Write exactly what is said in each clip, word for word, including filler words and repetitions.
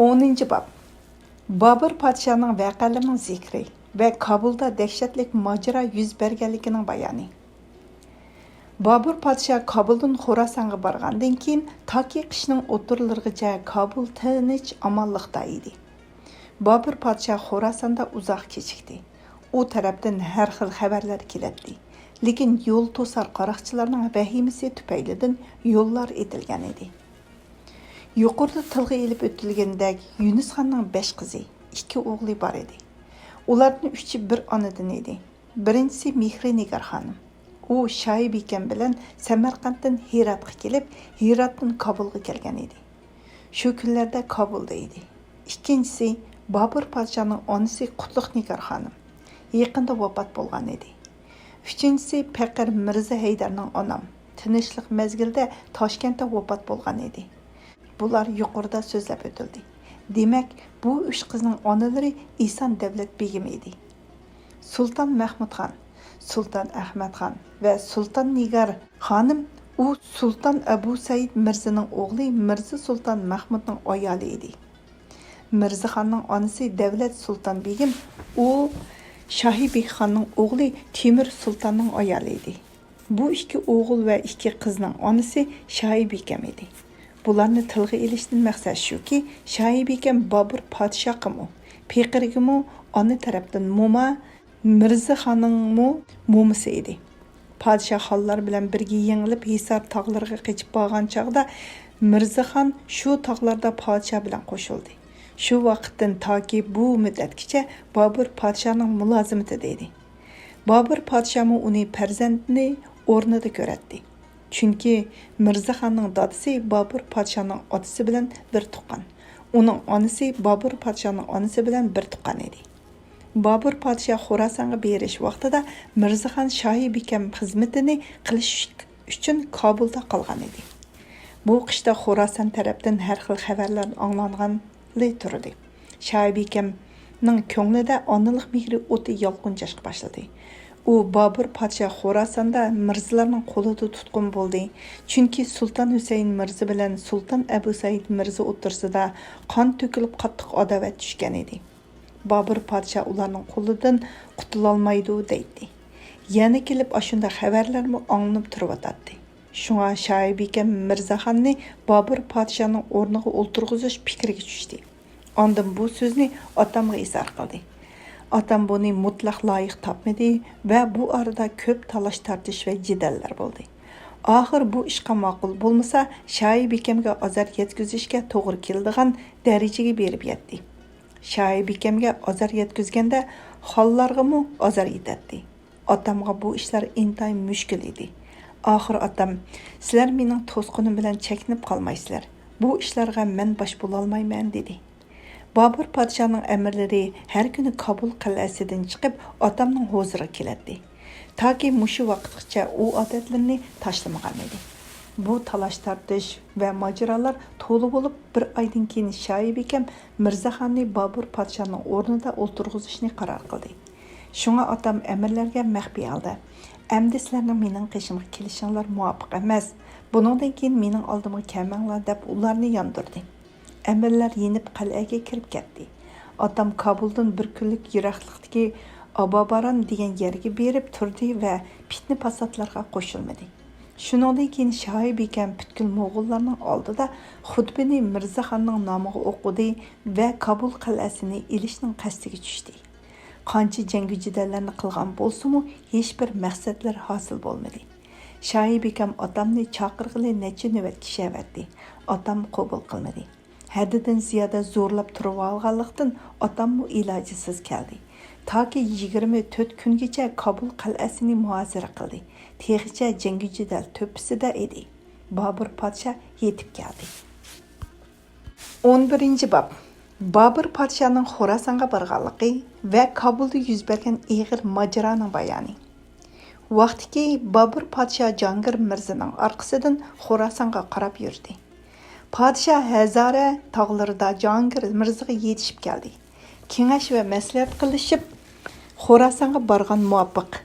ئونىنچى باب. بابۇر پادىشاھنىڭ ۋەقەلىرىنىڭ زىكرى ۋە كابۇلدا دەھشەتلىك ماجىرا يۈز بەرگەنلىكىنىڭ بايانى. بابۇر پادىشاھ كابۇلدىن خوراسانغا بارغاندىن كېيىن، تاكى قىشنىڭ ئوتتۇرىلىرىغىچە كابۇل تىنچ، ئامانلىقتا ئىدى. بابۇر پادىشاھ خوراساندا ئۇزاق كېچىكتى. ئۇ تەرەپتىن ھەر خىل خەۋەرلەر كېلەتتى. لېكىن يول توسار قاراقچىلارنىڭ ۋەھىمىسى تۈپەيلىدىن يوللار ئېتىلگەن ئىدى. يۇقىرىدا تىلغا ئېلىپ ئۆتۈلگىنىدەك، يۈنۈسخاننىڭ بەش قىزى، ئىككى ئوغلى بار ئىدى. ئۇلاردىن ئۈچى بىر ئانىدىن ئىدى. بىرىنچىسى مېھرىنىگار خانىم. ئۇ شاھى بىكەم بىلەن سەمەرقەنتتىن ھىراتقا كېلىپ، ھىراتتىن كابۇلغا كەلگەن ئىدى. شۇ كۈنلەردە كابۇلدا ئىدى. ئىككىنچىسى بابۇر پادىشاھنىڭ ئانىسى قۇتلۇق نىگار خانىم. يېقىندا ۋاپات بولغان ئىدى. ئۈچىنچىسى پەقىر مىرزا ھەيدەرنىڭ ئانام. تىنچلىق مەزگىلىدە تاشكەنتتە ۋاپات بولغان ئىدى. بۇلار يۇقىرىدا سۆزلەپ ئۆتۈلدى. دېمەك، بۇ ئۈچ قىزنىڭ ئانىلىرى ئىسان دەۋلەت بېگىم ئىدى. سۇلتان مەھمۇد خان، سۇلتان ئەخمەت خان ۋە سۇلتان نىگار خانىم، ئۇ سۇلتان ئەبۇ سەئىد مىرزىنىڭ ئوغلى مىرزا سۇلتان مەھمۇدنىڭ ئايالى ئىدى. مىرزا خاننىڭ ئانىسى دەۋلەت سۇلتان بېگىم، ئۇ شاھى بېگ خاننىڭ ئوغلى تېمۇر سۇلتاننىڭ ئايالى ئىدى. بۇ ئىككى ئوغۇل ۋە ئىككى قىزنىڭ ئانىسى شاھى بىكەم ئىدى. بۇلارنى تىلغا ئېلىشتىن مەقسەت شۇكى، شاھى بىكەم بابۇر پادىشاھقىمۇ، پېقىرگىمۇ ئانا تەرەپتىن موما، مىرزا خاننىڭمۇ مومىسى ئىدى. پادىشاھ خانلار بىلەن بىرگە يېڭىلىپ، ھىسار تاغلىرىغا قېچىپ بارغان چاغدا، مىرزا خان شۇ تاغلاردا پادىشاھ بىلەن قوشۇلدى. شۇ ۋاقىتتىن تاكى بۇ مۇددەتكىچە بابۇر پادىشاھنىڭ مۇلازىمىتىدە ئىدى. بابۇر پادىشاھمۇ ئۇنى پەرزەنتىنى ئورنىدا كۆرەتتى. چۈنكى مىرزا خاننىڭ دادىسى بابۇر پادىشاھنىڭ ئاتىسى بىلەن بىر تۇغقان، ئۇنىڭ ئانىسى بابۇر پادىشاھنىڭ ئانىسى بىلەن بىر تۇغقان ئىدى. بابۇر پادىشاھ خوراسانغا بېرىش ۋاقتىدا مىرزا خان شاھى بىكەم خىزمىتىنى قىلىش ئۈچۈن كابۇلدا قالغان ئىدى. بۇ قىشتا خوراسان تەرەپتىن ھەر خىل خەۋەرلەر ئاڭلانغانلى تۇردى. شاھى بىكەمنىڭ كۆڭلىدە ئانىلىق مېھرى ئوتى يالقۇنجاشقا باشلىدى. ئۇ بابۇر پادىشاھ خوراساندا مىرزىلارنىڭ قولىدا تۇتقۇن بولدى. چۈنكى سۇلتان ھۈسەيىن مىرزا بىلەن سۇلتان ئەبۇ سەئىد مىرزا ئوتتۇرىسىدا قان تۆكۈلۈپ، قاتتىق ئاداۋەت چۈشكەن ئىدى. بابۇر پادىشاھ ئۇلارنىڭ قولىدىن قۇتۇلالمايدۇ دەيتتى. يەنە كېلىپ ئاشۇنداق خەۋەرلەرمۇ ئاڭلىنىپ تۇرۇۋاتاتتى. شۇڭا شاھى بىكەم مىرزاخاننى بابۇر پادىشاھنىڭ ئورنىغا ئولتۇرغۇزۇش پىكرىگە چۈشتى. ئاندىن بۇ سۆزنى ئاتامغا ئىزھار قىلدى. ئاتام بۇنى مۇتلەق لايىق تاپمىدى ۋە بۇ ئارىدا كۆپ تالاش-تارتىش ۋە جېدەللەر بولدى. ئاخىر بۇ ئىشقا ماقۇل بولمىسا، شاھى بىكەمگە ئازار يەتكۈزۈشكە توغرا كېلىدىغان دەرىجىگە بېرىپ يەتتى. شاھى بىكەمگە ئازار يەتكۈزگەندە، خانلارغىمۇ ئازار يېتەتتى. ئاتامغا بۇ ئىشلار ئىنتايىن مۈشكۈل ئىدى. ئاخىر ئاتام، «سىلەر مېنىڭ توسقۇنۇم بىلەن چەكلىنىپ قالمايسىلەر. بۇ ئىشلارغا مەن باش بولالمايمەن» دېدى. بابۇر پادىشاھنىڭ ئەمىرلىرى ھەر كۈنى كابۇل قەلئەسىدىن چىقىپ، ئاتامنىڭ ھۇزۇرىغا كېلەتتى. تاكى مۇشۇ ۋاقىتقىچە ئۇ ئادەتلىرىنى تاشلىمىغان ئىدى. بۇ تالاش-تارتىش ۋە ماجىرالار تولا بولۇپ، بىر ئايدىن كېيىن شاھى بىكەم مىرزاخاننى بابۇر پادىشاھنىڭ ئورنىدا ئولتۇرغۇزۇشنى قارار قىلدى. شۇڭا ئاتام ئەمىرلەرگە مەخپىي ھالدا، «ئەمدى سىلەرنىڭ مېنىڭ قېشىمغا كېلىشىڭلار مۇۋاپىق ئەمەس. بۇنىڭدىن كېيىن مېنىڭ ئالدىمغا كەلمەڭلار» دەپ، ئۇلارنى ياندۇردى. ئەمىرلەر يېنىپ قەلئەگە كىرىپ كەتتى. ئاتام كابۇلدىن بىر كۈنلۈك يىراقلىقتىكى ئاباباران دېگەن يەرگە بېرىپ تۇردى ۋە پىتنە-پاساتلارغا قوشۇلمىدى. شۇنىڭدىن كېيىن شاھى بىكەم پۈتكۈل موغۇللارنىڭ ئالدىدا خۇتبىنى مىرزاخاننىڭ نامىغا ئوقۇدى ۋە كابۇل قەلئەسىنى ئېلىشنىڭ قەستىگە چۈشتى. قانچە جەڭگى-جېدەللەرنى قىلغان بولسىمۇ، ھېچبىر مەقسەتلىرى ھاسىل بولمىدى. شاھى بىكەم ئاتامنى چاقىرغىلى نەچچە نۆۋەت كىشى ئەۋەتتى. ئاتام قوبۇل قىلمىدى. ھەددىدىن زىيادە زورلاپ تۇرۇۋالغانلىقتىن، ئاتاممۇ ئىلاجىسىز كەلدى. تاكى يىگىرمە تۆت كۈنگىچە كابۇل قەلئەسىنى مۇھاسىرە قىلدى. تېخىچە جەڭگى-جېدەل تۆپىسىدە ئىدى. بابۇر پادىشاھ يېتىپ كەلدى. ئون بىرىنچى باب. بابۇر پادىشاھنىڭ خوراسانغا بارغانلىقى ۋە كابۇلدا يۈز بەرگەن ئېغىر ماجىرانىڭ بايانى. ۋاقتىكى بابۇر پادىشاھ جاھانگىر مىرزىنىڭ ئارقىسىدىن خوراسانغا قاراپ يۈردى. پادىشاھ ھەزارە تاغلىرىدا جاھانگىر مىرزىغا يېتىشىپ كەلدى. كېڭەش ۋە مەسلىھەت قىلىشىپ، خوراسانغا بارغان مۇۋاپىق.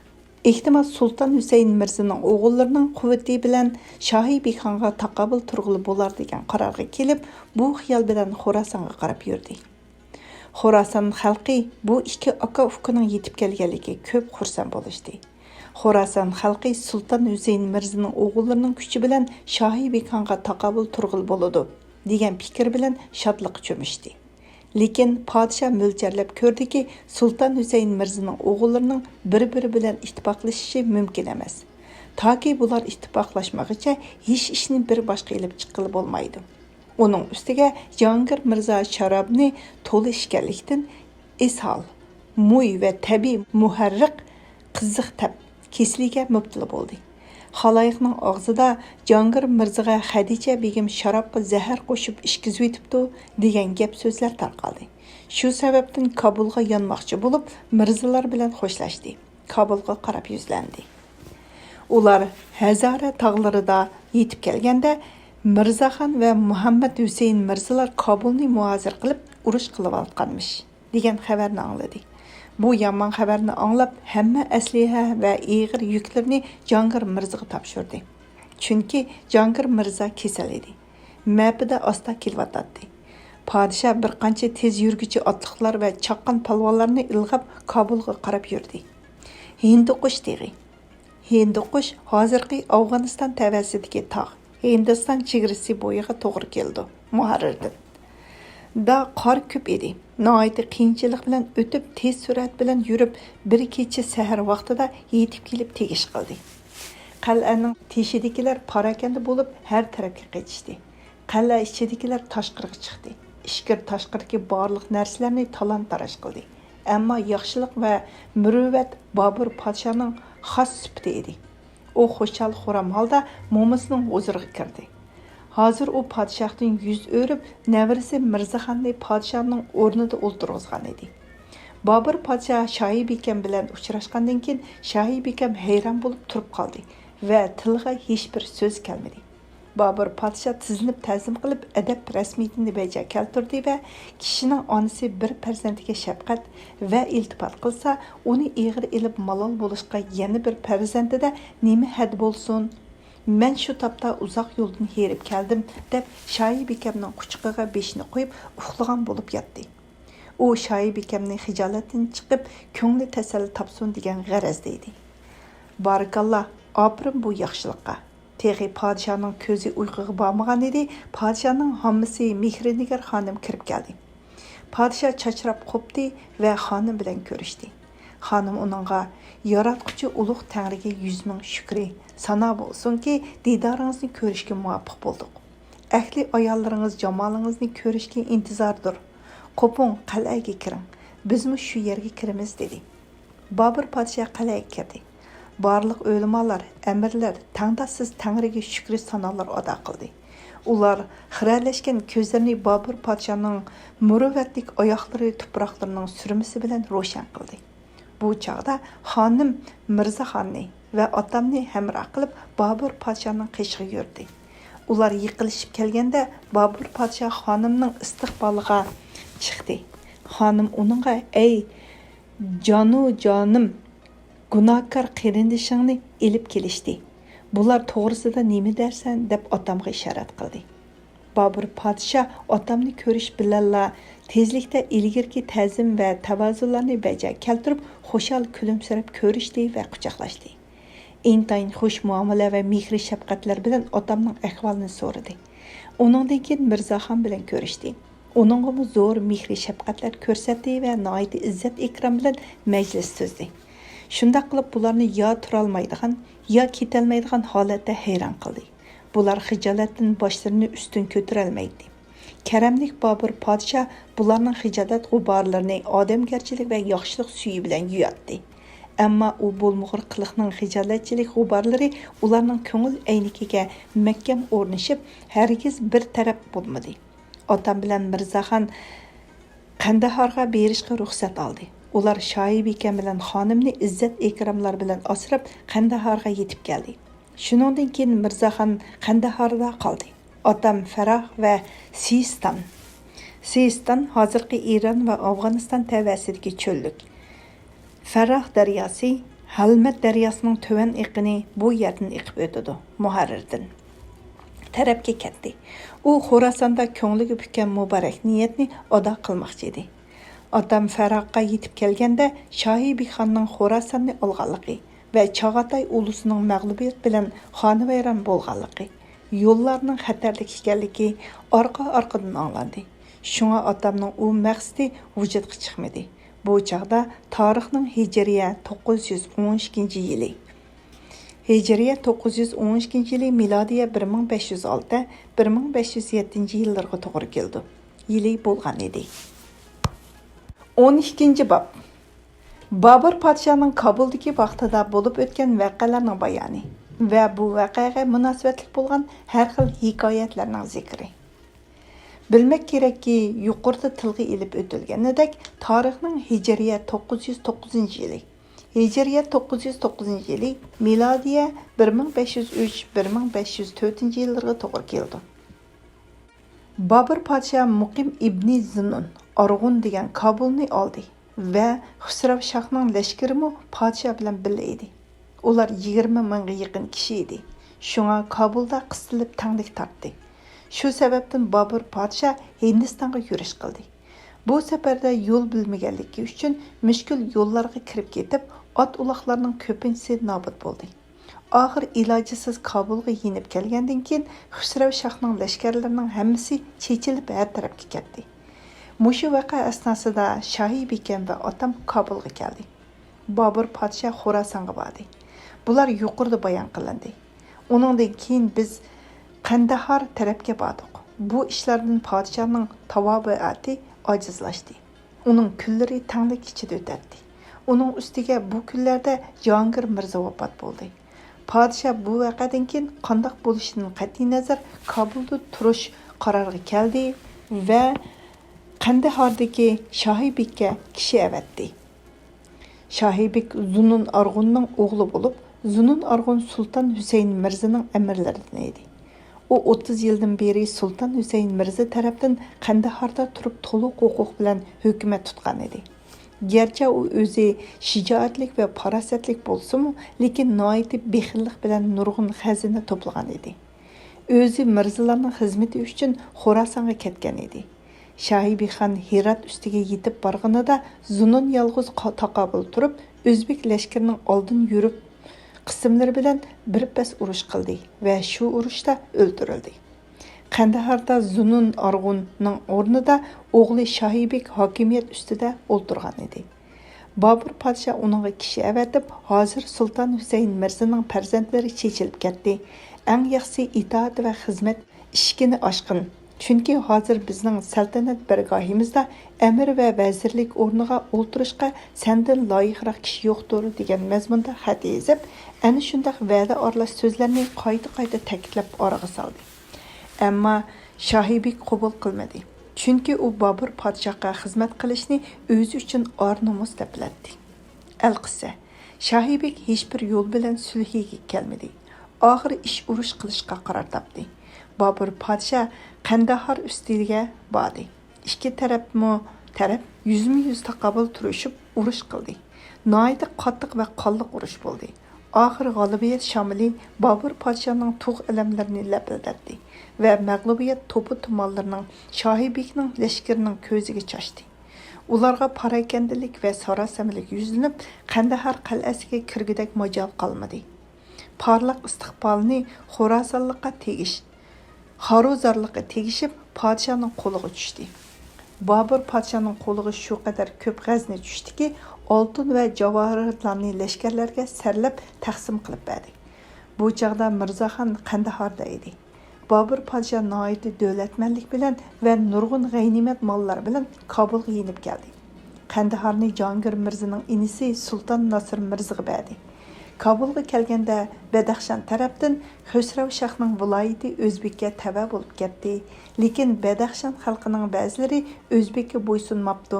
ئېھتىمال سۇلتان ھۈسەيىن مىرزىنىڭ ئوغۇللىرىنىڭ قۇۋۋىتى بىلەن شاھى بىكانغا تاقابىل تۇرغىلى بولار دېگەن قارارغا كېلىپ، بۇ خىيال بىلەن خوراسانغا قاراپ يۈردى. خوراسان خەلقى بۇ ئىككى ئاكا-ئۇكىنىڭ يېتىپ كەلگەنلىكىگە كۆپ خۇرسەن بولۇشتى. خوراسان خەلقى سۇلتان ھۈسەيىن مىرزىنىڭ ئوغۇللىرىنىڭ كۈچى بىلەن شاھى بىكانغا تاقابىل تۇرغىلى بولىدۇ، دېگەن پىكىر بىلەن شادلىققا چۆمۈشتى. لېكىن پادىشاھ مۆلچەرلەپ كۆردىكى، سۇلتان ھۈسەيىن مىرزىنىڭ ئوغۇللىرىنىڭ بىر-بىرى بىلەن ئىتتىپاقلىشىشى مۇمكىن ئەمەس. تاكى بۇلار ئىتتىپاقلاشمىغىچە ھېچ ئىشنى بىر باشقا ئېلىپ چىققىلى بولمايدۇ. ئۇنىڭ ئۈستىگە جاھانگىر مىرزا شارابنى تولا ئىچكەنلىكتىن، ئىسھال، مۇي ۋە تەبىئىي مۇھەررىق قىزىق تەپ كېسىلىگە مۇپتىلا بولدى. خالايىقنىڭ ئاغزىدا جاھانگىر مىرزىغا خەدىچە بېگىم شارابقا زەھەر قوشۇپ ئىچكۈزۈۋېتىپتۇ، دېگەن گەپ-سۆزلەر تارقالدى. شۇ سەۋەبتىن كابۇلغا يانماقچى بولۇپ، مىرزىلار بىلەن خوشلاشتى. كابۇلغا قاراپ يۈزلەندى. ئۇلار ھەزارە تاغلىرىدا يېتىپ كەلگەندە، مىرزاخان ۋە مۇھەممەد ھۈسەيىن مىرزىلار كابۇلنى مۇھاسىرە قىلىپ، ئۇرۇش قىلىۋاتقانمىش، دېگەن خەۋەرنى ئاڭلىدى. بۇ يامان خەۋەرنى ئاڭلاپ، ھەممە ئەسلىھە ۋە ئېغىر يۈكلىرىنى جاھانگىر مىرزىغا تاپشۇردى. چۈنكى جاھانگىر مىرزا كېسەل ئىدى. مەپىدە ئاستا كېلىۋاتاتتى. پادىشاھ بىر قانچە تېز يۈرگۈچى ئاتلىقلار ۋە چاققان پالۋانلارنى ئىلغاپ، كابۇلغا قاراپ يۈردى. ھىندىقۇش تېغى. ھىندىقۇش ھازىرقى ئافغانىستان تەۋەسىدىكى تاغ، ھىندىستان چېگرىسى بويىغا توغرا كېلىدۇ. مۇھەررىردىن. دا قار كۆپ ئىدى. ناھايىتى قىيىنچىلىق بىلەن ئۆتۈپ، تېز سۈرئەت بىلەن يۈرۈپ، بىر كېچە سەھەر ۋاقتىدا يېتىپ كېلىپ تېگىش قىلدى. قەلئەنىڭ تېشىدىكىلەر پاراكەندە بولۇپ، ھەر تەرەپكە قېچىشتى. قەلئە ئىچىدىكىلەر تاشقىرىغا چىقتى. ئىچكىرى تاشقىرىدىكى بارلىق نەرسىلەرنى تالان-تاراج قىلدى. ئەمما ياخشىلىق ۋە مۇرۇۋۋەت بابۇر پادىشاھنىڭ خاس سۈپىتى ئىدى. ئۇ خۇشال-خۇرام ھالدا مومىسىنىڭ ھۇزۇرىغا كىردى. ھازىر ئۇ پادىشاھتىن يۈز ئۆرۈپ، نەۋرىسى مىرزاخاننى پادىشاھنىڭ ئورنىدا ئولتۇرغۇزغان ئىدى. بابۇر پادىشاھ شاھى بىكەم بىلەن ئۇچراشقاندىن كېيىن، شاھى بىكەم ھەيران بولۇپ تۇرۇپ قالدى ۋە تىلىغا ھېچبىر سۆز كەلمىدى. بابۇر پادىشاھ تىزلىنىپ تەزىم قىلىپ، ئەدەپ رەسمىيىتىنى بەجا كەلتۈردى ۋە كىشىنىڭ ئانىسى بىر پەرزەنتىگە شەپقەت ۋە ئىلتىپات قىلسا، ئۇنى ئېغىر ئېلىپ مالال بولۇشقا يەنە بىر پەرزەنتىدە نېمە ھەد بولسۇن؟ مەن شۇ تاپتا ئۇزاق يولدىن ھېرىپ كەلدىم، دەپ شاھى بىكەمنىڭ قۇچىقىغا بېشىنى قويۇپ ئۇخلىغان بولۇپ ياتتى. ئۇ شاھى بىكەمنى خىجالەتتىن چىقىپ، كۆڭلى تەسەللى تاپسۇن دېگەن غەرەزدە ئىدى. بارىكاللا، ئاپىرىن بۇ ياخشىلىققا. تېخى پادىشاھنىڭ كۆزى ئۇيقۇغا بارمىغان ئىدى، پادىشاھنىڭ ھاممىسى مېھرىنىگار خانىم كىرىپ كەلدى. پادىشاھ چاچراپ قوپتى ۋە خانىم بىلەن كۆرۈشتى. خانىم ئۇنىڭغا، ياراتقۇچى ئۇلۇغ تەڭرىگە يۈز مىڭ شۈكرى، سانا بولسۇنكى، دىدارىڭىزنى كۆرۈشكە مۇۋەپپەق بولدۇق. ئەھلى ئاياللىرىڭىز جامالىڭىزنى كۆرۈشكە ئىنتىزاردۇر. قوپۇڭ، قەلئەگە كىرىڭ. بىزمۇ شۇ يەرگە كىرىمىز، دېدى. بابۇر پادىشاھ قەلئەگە كىردى. بارلىق ئۆلىمالار، ئەمىرلەر تەڭداشسىز تەڭرىگە شۈكرى سانالار ئادا قىلدى. ئۇلار خىرەلەشكەن كۆزلىرىنى بابۇر پادىشاھنىڭ مۇرۇۋۋەتلىك ئاياقلىرى تۇپراقلىرىنىڭ سۈرمىسى بىلەن روشەن قىلدى. بۇ چاغدا خانىم مىرزاخاننى ۋە ئاتامنى ھەمراھ قىلىپ، بابۇر پادىشاھنىڭ قېشىغا يۈردى. ئۇلار يېقىنلىشىپ كەلگەندە، بابۇر پادىشاھ خانىمنىڭ ئىستىقبالىغا چىقتى. خانىم ئۇنىڭغا، ئەي جانۇ جانىم، گۇناھكار قېرىندىشىڭنى ئېلىپ كېلىشتى. بۇلار توغرىسىدا نېمە دەرسەن؟ دەپ ئاتامغا ئىشارەت قىلدى. بابۇر پادىشاھ ئاتامنى كۆرۈش بىلەنلا تېزلىكتە ئىلگىرىكى تەزىم ۋە تاۋازۇلارنى بەجا كەلتۈرۈپ، خۇشال كۈلۈمسىرەپ كۆرۈشتى ۋە قۇچاقلاشتى. ئىنتايىن خۇش مۇئامىلە ۋە مېھرى شەپقەتلەر بىلەن ئاتامنىڭ ئەھۋالىنى سورىدى. ئۇنىڭدىن كېيىن مىرزاخان بىلەن كۆرۈشتى. ئۇنىڭغىمۇ زور مېھرى شەپقەتلەر كۆرسەتتى ۋە ناھايىتى ئىززەت ئىكرام بىلەن مەجلىس تۈزدى. شۇنداق قىلىپ بۇلارنى يا تۇرالمايدىغان، يا كېتەلمەيدىغان ھالەتتە ھەيران قىلدى. بۇلار خىجالەتتىن باشلىرىنى ئۈستۈن كۆتۈرەلمەيتتى. كەرەملىك بابۇر پادىشاھ بۇلارنىڭ خىجالەت غۇبارلىرىنى ئادەمگەرچىلىك ۋە ياخشىلىق سۈيى بىلەن يۇياتتى. ئەمما ئۇ بولمىغۇر قىلىقنىڭ خىجالەتچىلىك غۇبارلىرى ئۇلارنىڭ كۆڭۈل ئەينىكىگە مەھكەم ئورنىشىپ، ھەرگىز بىر تەرەپ بولمىدى. ئاتام بىلەن مىرزاخان قەندىھارغا بېرىشقا رۇخسەت ئالدى. ئۇلار شاھى بىكەم بىلەن خانىمنى ئىززەت ئىكراملار بىلەن ئاسراپ، قەندىھارغا يېتىپ كەلدى. شۇنىڭدىن كېيىن مىرزاخان قەندىھاردا قالدى. ئاتام فەراھ ۋە سىستان. سىستان ھازىرقى ئىران ۋە ئافغانىستان تەۋەسىدىكى چۆللۈك. فەراھ دەرياسى، ھەلمەت دەرياسىنىڭ تۆۋەن ئېقىنى بۇ يەردىن ئېقىپ ئۆتىدۇ. مۇھەررىردىن تەرەپكە كەتتى. ئۇ خوراساندا كۆڭلىگە پۈككەن مۇبارەك نىيەتنى ئادا قىلماقچى ئىدى. ئاتام فەراغقا يېتىپ كەلگەندە، شاھى بىخاننىڭ خوراساننى ئالغانلىقى ۋە چاغاتاي ئۇلۇسىنىڭ مەغلۇبىيەت بىلەن خانىۋەيران بولغانلىقى، يوللارنىڭ خەتەرلىك ئىكەنلىكى ئارقا-ئارقىدىن ئاڭلاندى. شۇڭا ئاتامنىڭ ئۇ مەقسىتى ۋۇجۇدقا چىقمىدى. بۇ چاغدا تارىخنىڭ ھىجرىيە توققۇز يۈز ئون ئىككىنچى يىلى، ھىجرىيە توققۇز يۈز ئون ئىككىنچى يىلى، مىلادىيە بىر مىڭ بەش يۈز ئالتە، بىر مىڭ بەش يۈز يەتتىنچى يىللىرىغا توغرا كېلىدۇ. يىلى بولغان ئىدى. ئون ئىككىنچى باب. بابۇر پادىشاھنىڭ كابۇلدىكى ۋاقتىدا بولۇپ ئۆتكەن ۋەقەلەرنىڭ بايانى ۋە بۇ ۋەقەگە مۇناسىۋەتلىك بولغان ھەر خىل ھېكايەتلەرنىڭ زىكرى. بىلمەك كېرەككى، يۇقىرىدا تىلغا ئېلىپ ئۆتۈلگىنىدەك، تارىخنىڭ ھىجرىيە توققۇز يۈز توققۇزىنچى يىلى، ھىجرىيە توققۇز يۈز توققۇزىنچى يىلى، مىلادىيە بىر مىڭ بەش يۈز ئۈچ، بىر مىڭ بەش يۈز تۆتىنچى يىللىرىغا توغرا كېلىدۇ. بابۇر پادىشاھ مۇقىم ئىبنى زۇنۇن ئارغۇن دېگەن كابۇلنى ئالدى ۋە خۇسرەۋ شاھنىڭ لەشكىرىمۇ پادىشاھ بىلەن بىللە ئىدى. ئۇلار يىگىرمە مىڭغا يېقىن كىشى ئىدى. شۇڭا كابۇلدا قىستىلىپ تەڭلىك تارتتى. شۇ سەۋەبتىن بابۇر پادىشاھ ھىندىستانغا يۈرۈش قىلدى. بۇ سەپەردە يول بىلمىگەنلىكى ئۈچۈن مۈشكۈل يوللارغا كىرىپ كېتىپ، ئات-ئۇلاقلارنىڭ كۆپىنچىسى نابۇت بولدى. ئاخىر ئىلاجىسىز كابۇلغا يېنىپ كەلگەندىن كېيىن، خۇسرەۋ شاھنىڭ لەشكەرلىرىنىڭ ھەممىسى چېچىلىپ ھەر تەرەپكە كەتتى. مۇشۇ ۋەقە ئەسناسىدا شاھى بىكەم ۋە ئاتام كابۇلغا كەلدى. بابۇر پادىشاھ خوراسانغا باردى. بۇلار يۇقىرىدا بايان قىلىندى. ئۇنىڭدىن كېيىن بىز قەندەھار تەرەپكە باردۇق. بۇ ئىشلاردىن پادىشاھنىڭ تاۋابىئاتى ئاجىزلاشتى. ئۇنىڭ كۈنلىرى تەڭلىك ئىچىدە ئۆتەتتى. ئۇنىڭ ئۈستىگە بۇ كۈنلەردە جاھانگىر مىرزا ۋاپات بولدى. پادىشاھ بۇ ۋەقەدىن كېيىن قانداق بولۇشىدىن قەتئىينەزەر، كابۇلدا تۇرۇش قارارىغا كەلدى ۋە قەندەھاردىكى شاھى بېككە كىشى ئەۋەتتى. شاھى بېك زۇنۇن ئارغۇننىڭ ئوغلى بولۇپ، زۇنۇن ئارغۇن سۇلتان ھۈسەيىن مىرزىنىڭ ئەمىرلىرىدىن ئىدى. ئۇ ئوتتۇز يىلدىن بېرى سۇلتان ھۈسەيىن مىرزا تەرەپتىن قەندەھاردا تۇرۇپ تولۇق ھوقۇق بىلەن ھۆكۈمەت تۇتقان ئىدى. گەرچە ئۇ ئۆزى شىجائەتلىك ۋە پاراسەتلىك بولسىمۇ، لېكىن ناھايىتى بېخىللىق بىلەن نۇرغۇن خەزىنە توپلىغان ئىدى. ئۆزى مىرزىلارنىڭ خىزمىتى ئۈچۈن خوراسانغا كەتكەن ئىدى. شاھى بىخان ھىرات ئۈستىگە يېتىپ بارغىنىدا، زۇنۇن يالغۇز قا-، تاقابىل تۇرۇپ، ئۆزبېك لەشكىرىنىڭ ئالدىن يۈرۈپ قىسىملىرى بىلەن بىر پەس ئۇرۇش قىلدى ۋە شۇ ئۇرۇشتا ئۆلتۈرۈلدى. قەندەھاردا زۇنۇن ئارغۇننىڭ ئورنىدا ئوغلى شاھى بېك ھاكىمىيەت ئۈستىدە ئولتۇرغان ئىدى. بابۇر پادىشاھ ئۇنىڭغا كىشى ئەۋەتىپ، ھازىر سۇلتان ھۈسەيىن مىرزىنىڭ پەرزەنتلىرى چېچىلىپ كەتتى. ئەڭ ياخشىسى ئىتائەت ۋە خىزمەت ئىشىكىنى ئاچقىن. چۈنكى ھازىر بىزنىڭ سەلتەنەت بەرگاھىمىزدا ئەمىر ۋە ۋەزىرلىك ئورنىغا ئولتۇرۇشقا سەندىن لايىقراق كىشى يوقتۇر، دېگەن مەزمۇندا خەت يېزىپ، ئەنە شۇنداق ۋەدە ئارىلاش سۆزلەرنى قايتا-قايتا تەكىتلەپ ئارىغا سالدى. ئەمما شاھى بېك قوبۇل قىلمىدى. چۈنكى ئۇ بابۇر پادىشاھقا خىزمەت قىلىشنى ئۆزى ئۈچۈن ئار-نومۇس دەپ بىلەتتى. ئەلقىسسە، شاھى بېك ھېچبىر يول بىلەن سۈلھىگە كەلمىدى. ئاخىرى ئىش ئۇرۇش قىلىشقا قارار تاپتى. بابۇر پادىشاھ قەندەھار ئۈستىگە باردى. ئىككى تەرەپمۇ تەرەپ يۈزمۇ يۈز تاقابىل تۇرۇشۇپ ئۇرۇش قىلدى. ناھايىتى قاتتىق ۋە قانلىق ئۇرۇش بولدى. ئاخىرى غالىبىيەت شامىلى بابۇر پادىشاھنىڭ تۇغ ئەلەملىرىنى لەپىلدەتتى ۋە مەغلۇبىيەت توپا تۇمانلىرىنىڭ شاھى بېكنىڭ لەشكىرىنىڭ كۆزىگە چاچتى. ئۇلارغا پاراكەندىلىك ۋە ساراسىمىلىك يۈزلىنىپ، قەندەھار قەلئەسىگە كىرگۈدەك ماجال قالمىدى. پارلاق ئىستىقبالىنى خوراسانلىققا تېگىش، خارۇزارلىققا تېگىشىپ، پادىشاھنىڭ قولىغا چۈشتى. بابۇر پادىشاھنىڭ قولىغا شۇ قەدەر كۆپ غەزنە چۈشتىكى، ئالتۇن ۋە جاۋاھىراتلارنى لەشكەرلەرگە سەرلەپ تەقسىم قىلىپ بەردى. بۇ چاغدا مىرزاخان قەندىھاردا ئىدى. بابۇر پادىشاھ ناھايىتى دۆلەتمەنلىك بىلەن ۋە نۇرغۇن غەنىيمەت ماللار بىلەن كابۇلغا يېنىپ كەلدى. قەندىھارنى جاھانگىر مىرزىنىڭ ئىنىسى سۇلتان ناسىر مىرزىغا بەردى. كابۇلغا كەلگەندە بەدەخشان تەرەپتىن خۇسرەۋ شاھنىڭ ۋىلايىتى ئۆزبېككە تەۋە بولۇپ كەتتى. لېكىن بەدەخشان خەلقىنىڭ بەزىلىرى ئۆزبېككە بويسۇنماپتۇ.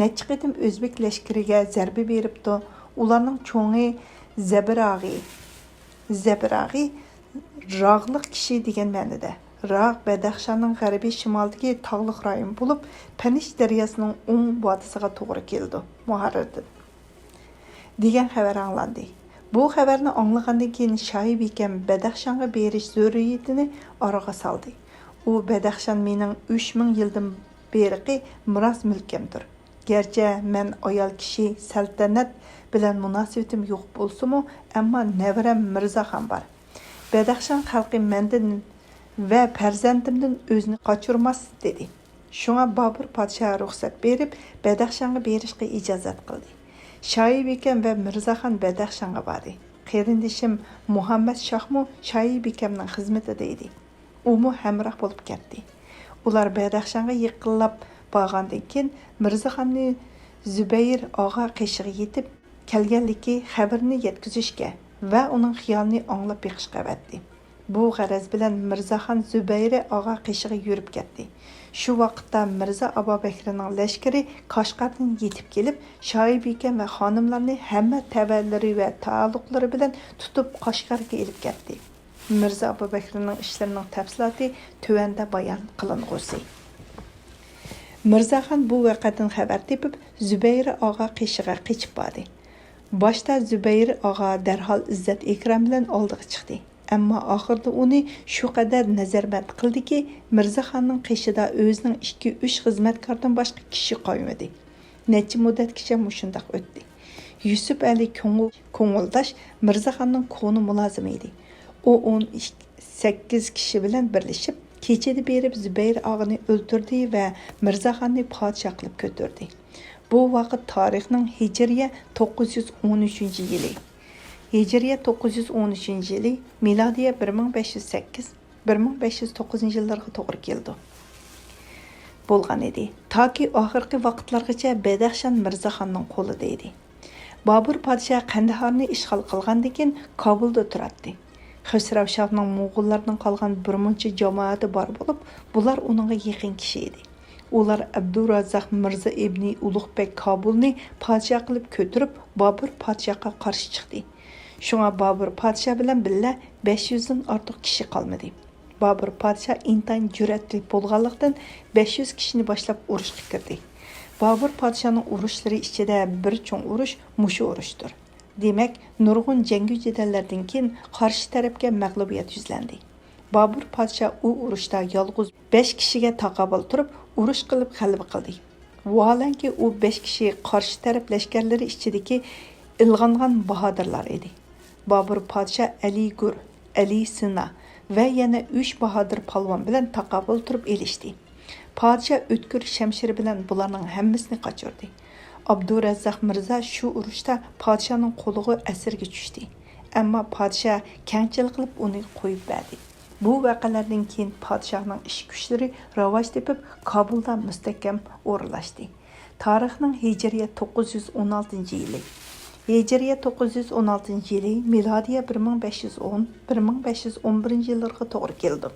نەچچە قېتىم ئۆزبېك لەشكىرىگە زەربە بېرىپتۇ. ئۇلارنىڭ چوڭى زەبىراغى. زەبىراغى راغلىق كىشى دېگەن مەنىدە. راغ بەدەخشاننىڭ غەربىي شىمالىدىكى تاغلىق رايون بولۇپ، پەنىش دەرياسىنىڭ ئوڭ ۋادىسىغا توغرا كېلىدۇ. مۇھەررىردىن. دېگەن خەۋەر ئاڭلاندى. بۇ خەۋەرنى ئاڭلىغاندىن كېيىن شاھى بىكەم بەدەخشانغا بېرىش زۆرۈرىيىتىنى ئارىغا سالدى. ئۇ، بەدەخشان مېنىڭ ئۈچ مىڭ يىلدىن بېرىقى مىراس مۈلكەمدۇر. گەرچە مەن ئايال كىشى، سەلتەنەت بىلەن مۇناسىۋىتىم يوق بولسىمۇ، ئەمما نەۋرەم مىرزاخان بار. بەدەخشان خەلقى مەندىن ۋە پەرزەنتىمدىن ئۆزىنى قاچۇرماس، دېدى. شۇڭا بابۇر پادىشاھ رۇخسەت بېرىپ، بەدەخشانغا بېرىشقا ئىجازەت قىلدى. شاھى بىكەم ۋە مىرزاخان بەدەخشانغا باردى. قېرىندىشىم مۇھەممەد شاھمۇ شاھى بىكەمنىڭ خىزمىتىدە ئىدى. ئۇمۇ ھەمراھ بولۇپ كەتتى. ئۇلار بەدەخشانغا يېقىنلاپ بارغاندىن كېيىن، مىرزاخاننى زۇبەيىر ئاغا قېشىغا يېتىپ كەلگەنلىكى خەۋىرىنى يەتكۈزۈشكە ۋە ئۇنىڭ خىيالىنى ئاڭلاپ بېقىشقا ئەۋەتتى. بۇ غەرەز بىلەن مىرزاخان زۇبەيرە ئاغا قېشىغا يۈرۈپ كەتتى. شۇ ۋاقىتتا مىرزا ئابابەكرىنىڭ لەشكىرى قەشقەردىن يېتىپ كېلىپ، شاھى بىكەم ۋە خانىملارنى ھەممە تەۋەلىرى ۋە تائەللۇقلىرى بىلەن تۇتۇپ قەشقەرگە ئېلىپ كەتتى. مىرزا ئابابەكرىنىڭ ئىشلىرىنىڭ تەپسىلاتى تۆۋەندە بايان قىلىنغۇسى. مىرزاخان بۇ ۋەقەدىن خەۋەر تېپىپ، زۇبەيرە ئاغا قېشىغا قېچىپ باردى. باشتا زۇبەيرە ئاغا دەرھال ئىززەت-ئىكرام بىلەن ئالدىغا چىقتى. ئەمما ئاخىرىدا ئۇنى شۇ قەدەر نەزەربەند قىلدىكى، مىرزاخاننىڭ قېشىدا ئۆزىنىڭ ئىككى-ئۈچ خىزمەتكاردىن باشقا كىشى قالمىدى. نەچچە مۇددەتكىچە مۇشۇنداق ئۆتتى. يۈسۈپ ئەلى كۆڭۈل-، كۆڭۈلداش مىرزاخاننىڭ كونا مۇلازىمى ئىدى. ئۇ ئون سەككىز كىشى بىلەن بىرلىشىپ، كېچىدە بېرىپ زۇبەيرە ئاغىنى ئۆلتۈردى ۋە مىرزاخاننى پادىشاھ قىلىپ كۆتۈردى. بۇ ۋاقىت تارىخنىڭ ھىجرىيە توققۇز يۈز ئون ئۈچىنچى يىلى، ھىجرىيە توققۇز يۈز ئون ئۈچىنچى يىلى، مىلادىيە بىر مىڭ بەش يۈز سەككىز، بىر مىڭ بەش يۈز توققۇزىنچى يىللىرىغا توغرا كېلىدۇ. بولغان ئىدى. تاكى ئاخىرقى ۋاقىتلارغىچە بەدەخشان مىرزاخاننىڭ قولىدا ئىدى. بابۇر پادىشاھ قەندىھارنى ئىشغال قىلغاندىن كېيىن، كابۇلدا تۇراتتى. خەسرەۋ شاھنىڭ موغۇللاردىن قالغان بىر مۇنچە جامائىتى بار بولۇپ، بۇلار ئۇنىڭغا يېقىن كىشى ئىدى. ئۇلار ئابدۇراززاق مىرزا ئىبنى ئۇلۇغبەگ كابۇلنى پادىشاھ قىلىپ كۆتۈرۈپ، بابۇر پادىشاھقا قارشى چىقتى. شۇڭا بابۇر پادىشاھ بىلەن بىللە بەش يۈزدىن ئارتۇق كىشى قالمىدى. بابۇر پادىشاھ ئىنتايىن جۈرئەتلىك بولغانلىقتىن، بەش يۈز كىشىنى باشلاپ ئۇرۇشقا كىردى. بابۇر پادىشاھنىڭ ئۇرۇشلىرى ئىچىدە بىر چوڭ ئۇرۇش مۇشۇ ئۇرۇشتۇر. دېمەك، نۇرغۇن جەڭگى جېدەللەردىن كېيىن قارشى تەرەپكە مەغلۇبىيەت يۈزلەندى. بابۇر پادىشاھ ئۇ ئۇرۇشتا يالغۇز بەش كىشىگە تاقابىل تۇرۇپ، ئۇرۇش قىلىپ غەلىبە قىلدى. ۋاھالەنكى، ئۇ بەش كىشى قارشى تەرەپ لەشكەرلىرى ئىچىدىكى ئىلغانغان باھادىرلار ئىدى. بابۇر پادىشاھ ئەلى گۇر، ئەلى سىنا ۋە يەنە ئۈچ باھادىر پالۋان بىلەن تاقابىل تۇرۇپ ئېلىشتى. پادىشاھ ئۆتكۈر شەمشىرى بىلەن بۇلارنىڭ ھەممىسىنى قاچۇردى. ئابدۇرەززاق مىرزا شۇ ئۇرۇشتا پادىشاھنىڭ قولىغا ئەسىرگە چۈشتى. ئەمما پادىشاھ كەڭچىل قىلىپ ئۇنى قويۇپ بەردى. بۇ ۋەقەلەردىن كېيىن پادىشاھنىڭ ئىش كۈچلىرى راۋاج تېپىپ، كابۇلدا مۇستەھكەم ئورۇنلاشتى. تارىخنىڭ ھىجرىيە توققۇز يۈز ئون ئالتىنچى يىلى، ھىجرىيە توققۇز يۈز ئون ئالتىنچى يىلى، مىلادىيە بىر مىڭ بەش يۈز ئون، بىر مىڭ بەش يۈز ئون بىرىنچى يىللىرىغا توغرا كېلىدۇ.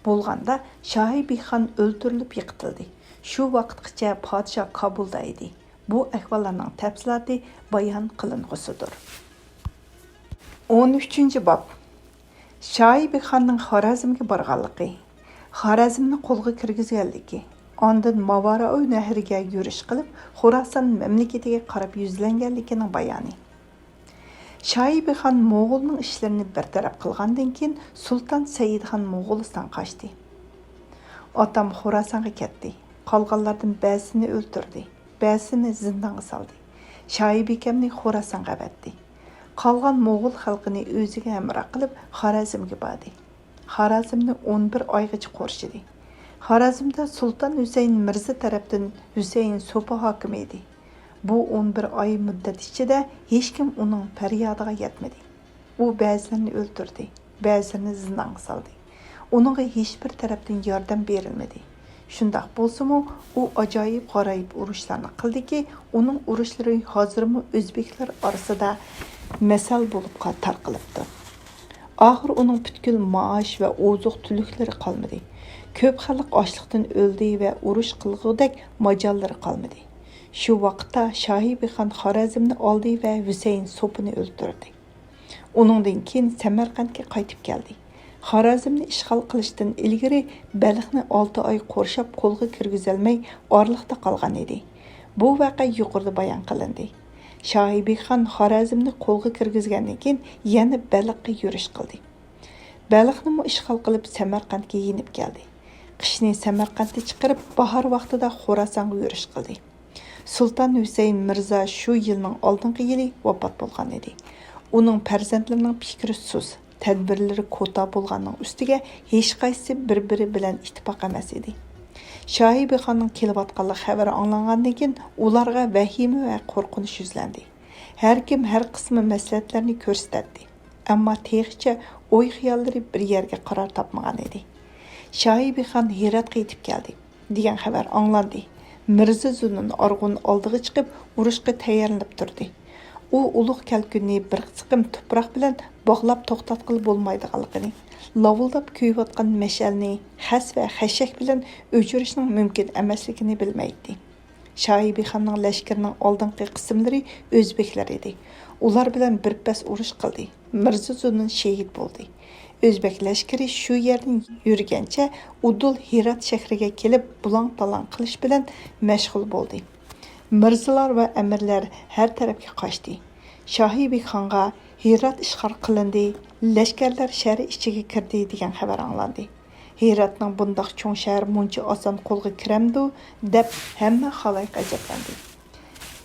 بولغاندا، شاھى بىخان ئۆلتۈرۈلۈپ يىقىتىلدى. شۇ ۋاقىتقىچە پادىشاھ كابۇلدا ئىدى. بۇ ئەھۋاللارنىڭ تەپسىلاتى بايان قىلىنغۇسىدۇر. ئون ئۈچىنچى باب. شاھى بىخاننىڭ خارەزمگە بارغانلىقى، خارەزمنى قولغا كىرگۈزگەنلىكى، ئاندىن ماۋارائۇ نەھرىگە يۈرۈش قىلىپ، خوراسان مەملىكىتىگە قاراپ يۈزلەنگەنلىكىنىڭ بايانى. شاھى بىخان موغۇلنىڭ ئىشلىرىنى بىر تەرەپ قىلغاندىن كېيىن، سۇلتان سەئىدخان موغۇلىستانغا قاچتى. ئاتام خوراسانغا كەتتى. قالغانلاردىن بەزىسىنى ئۆلتۈردى، بەزىسىنى زىندانغا سالدى. شاھى بىكەمنى خوراسانغا ئەۋەتتى. قالغان موغۇل خەلقىنى ئۆزىگە ھەمراھ قىلىپ، خارەزمگە باردى. خارەزمنى ئون بىر ئايغىچە قورشىدى. خارەزمدە سۇلتان ھۈسەيىن مىرزا تەرەپتىن ھۈسەيىن سوپى ھاكىم ئىدى. بۇ ئون بىر ئاي مۇددەت ئىچىدە ھېچكىم ئۇنىڭ پەريادىغا يەتمىدى. ئۇ بەزىلەرنى ئۆلتۈردى، بەزىلىرىنى زىندانغا سالدى. ئۇنىڭغا ھېچبىر تەرەپتىن ياردەم بېرىلمىدى. شۇنداق بولسىمۇ، ئۇ ئاجايىپ-غارايىپ ئۇرۇشلارنى قىلدىكى، ئۇنىڭ ئۇرۇشلىرى ھازىرمۇ ئۆزبېكلەر ئارىسىدا مەسەل بولۇپ قا-، تارقىلىپتۇ. ئاخىر ئۇنىڭ پۈتكۈل مائاش ۋە ئوزۇق-تۈلۈكلىرى قالمىدى. كۆپ خەلق ئاچلىقتىن ئۆلدى ۋە ئۇرۇش قىلغۇدەك ماجاللىرى قالمىدى. شۇ ۋاقىتتا شاھى بىخان خارەزمنى ئالدى ۋە ھۈسەيىن سوپىنى ئۆلتۈردى. ئۇنىڭدىن كېيىن سەمەرقەنتكە قايتىپ كەلدى. خارەزمنى ئىشغال قىلىشتىن ئىلگىرى بەلخنى ئالتە ئاي قورشاپ قولغا كىرگۈزەلمەي ئارىلىقتا قالغان ئىدى. بۇ ۋەقە يۇقىرىدا بايان قىلىندى. شاھى بىخان خارەزمنى قولغا كىرگۈزگەندىن كېيىن يەنە بەلخقە يۈرۈش قىلدى. بەلخنىمۇ ئىشغال قىلىپ، سەمەرقەنتكە يېنىپ كەلدى. قىشنى سەمەرقەنتتە چىقىرىپ، باھار ۋاقتىدا خوراسانغا يۈرۈش قىلدى. سۇلتان ھۈسەيىن مىرزا شۇ يىلنىڭ ئالدىنقى يىلى ۋاپات بولغان ئىدى. ئۇنىڭ پەرزەنتلىرىنىڭ پىكرى سۇس، تەدبىرلىرى كوتا بولغاننىڭ ئۈستىگە ھېچقايسىسى بىر-بىرى بىلەن ئىتتىپاق ئەمەس ئىدى. شاھى بىخاننىڭ كېلىۋاتقانلىق خەۋىرى ئاڭلانغاندىن كېيىن ئۇلارغا ۋەھىمە ۋە قورقۇنچ يۈزلەندى. ھەر كىم ھەر قىسما مەسلىھەتلەرنى كۆرسىتەتتى. ئەمما تېخىچە ئوي-خىياللىرى بىر يەرگە قارار تاپمىغان ئىدى. شاھى بىخان ھىراتقا يېتىپ كەلدى، دېگەن خەۋەر ئاڭلاندى. مىرزا زۇنۇن ئارغۇن ئالدىغا چىقىپ، ئۇرۇشقا تەييارلىنىپ تۇردى. ئۇ ئۇلۇغ كەلكۈننى بىر سىقىم تۇپراق بىلەن باغلاپ توختاتقىلى بولمايدىغانلىقىنى، لاۋۇلداپ كۆيۈۋاتقان مەشئەلنى خەس ۋە خەشەك بىلەن ئۆچۈرۈشنىڭ مۇمكىن ئەمەسلىكىنى بىلمەيتتى. شاھى بىخاننىڭ لەشكىرىنىڭ ئالدىنقى قىسىملىرى ئۆزبېكلەر ئىدى. ئۇلار بىلەن بىر پەس ئۇرۇش قىلدى. مىرزا زۇنۇن شېھىت بولدى. ئۆزبەك لەشكىرى شۇ يەردىن يۈرگەنچە ئۇدۇل ھىرات شەھىرىگە كېلىپ، بۇلاڭ-تالاڭ قىلىش بىلەن مەشغۇل بولدى. مىرزىلار ۋە ئەمىرلەر ھەر تەرەپكە قاچتى. شاھى بىخانغا «ھىرات ئىشغال قىلىندى، لەشكەرلەر شەھەر ئىچىگە كىردى» دېگەن خەۋەر ئاڭلاندى. «ھىراتنىڭ بۇنداق چوڭ شەھەر مۇنچە ئاسان قولغا كىرەمدۇ؟» دەپ، ھەممە خالايىق ئەجەبلەندى.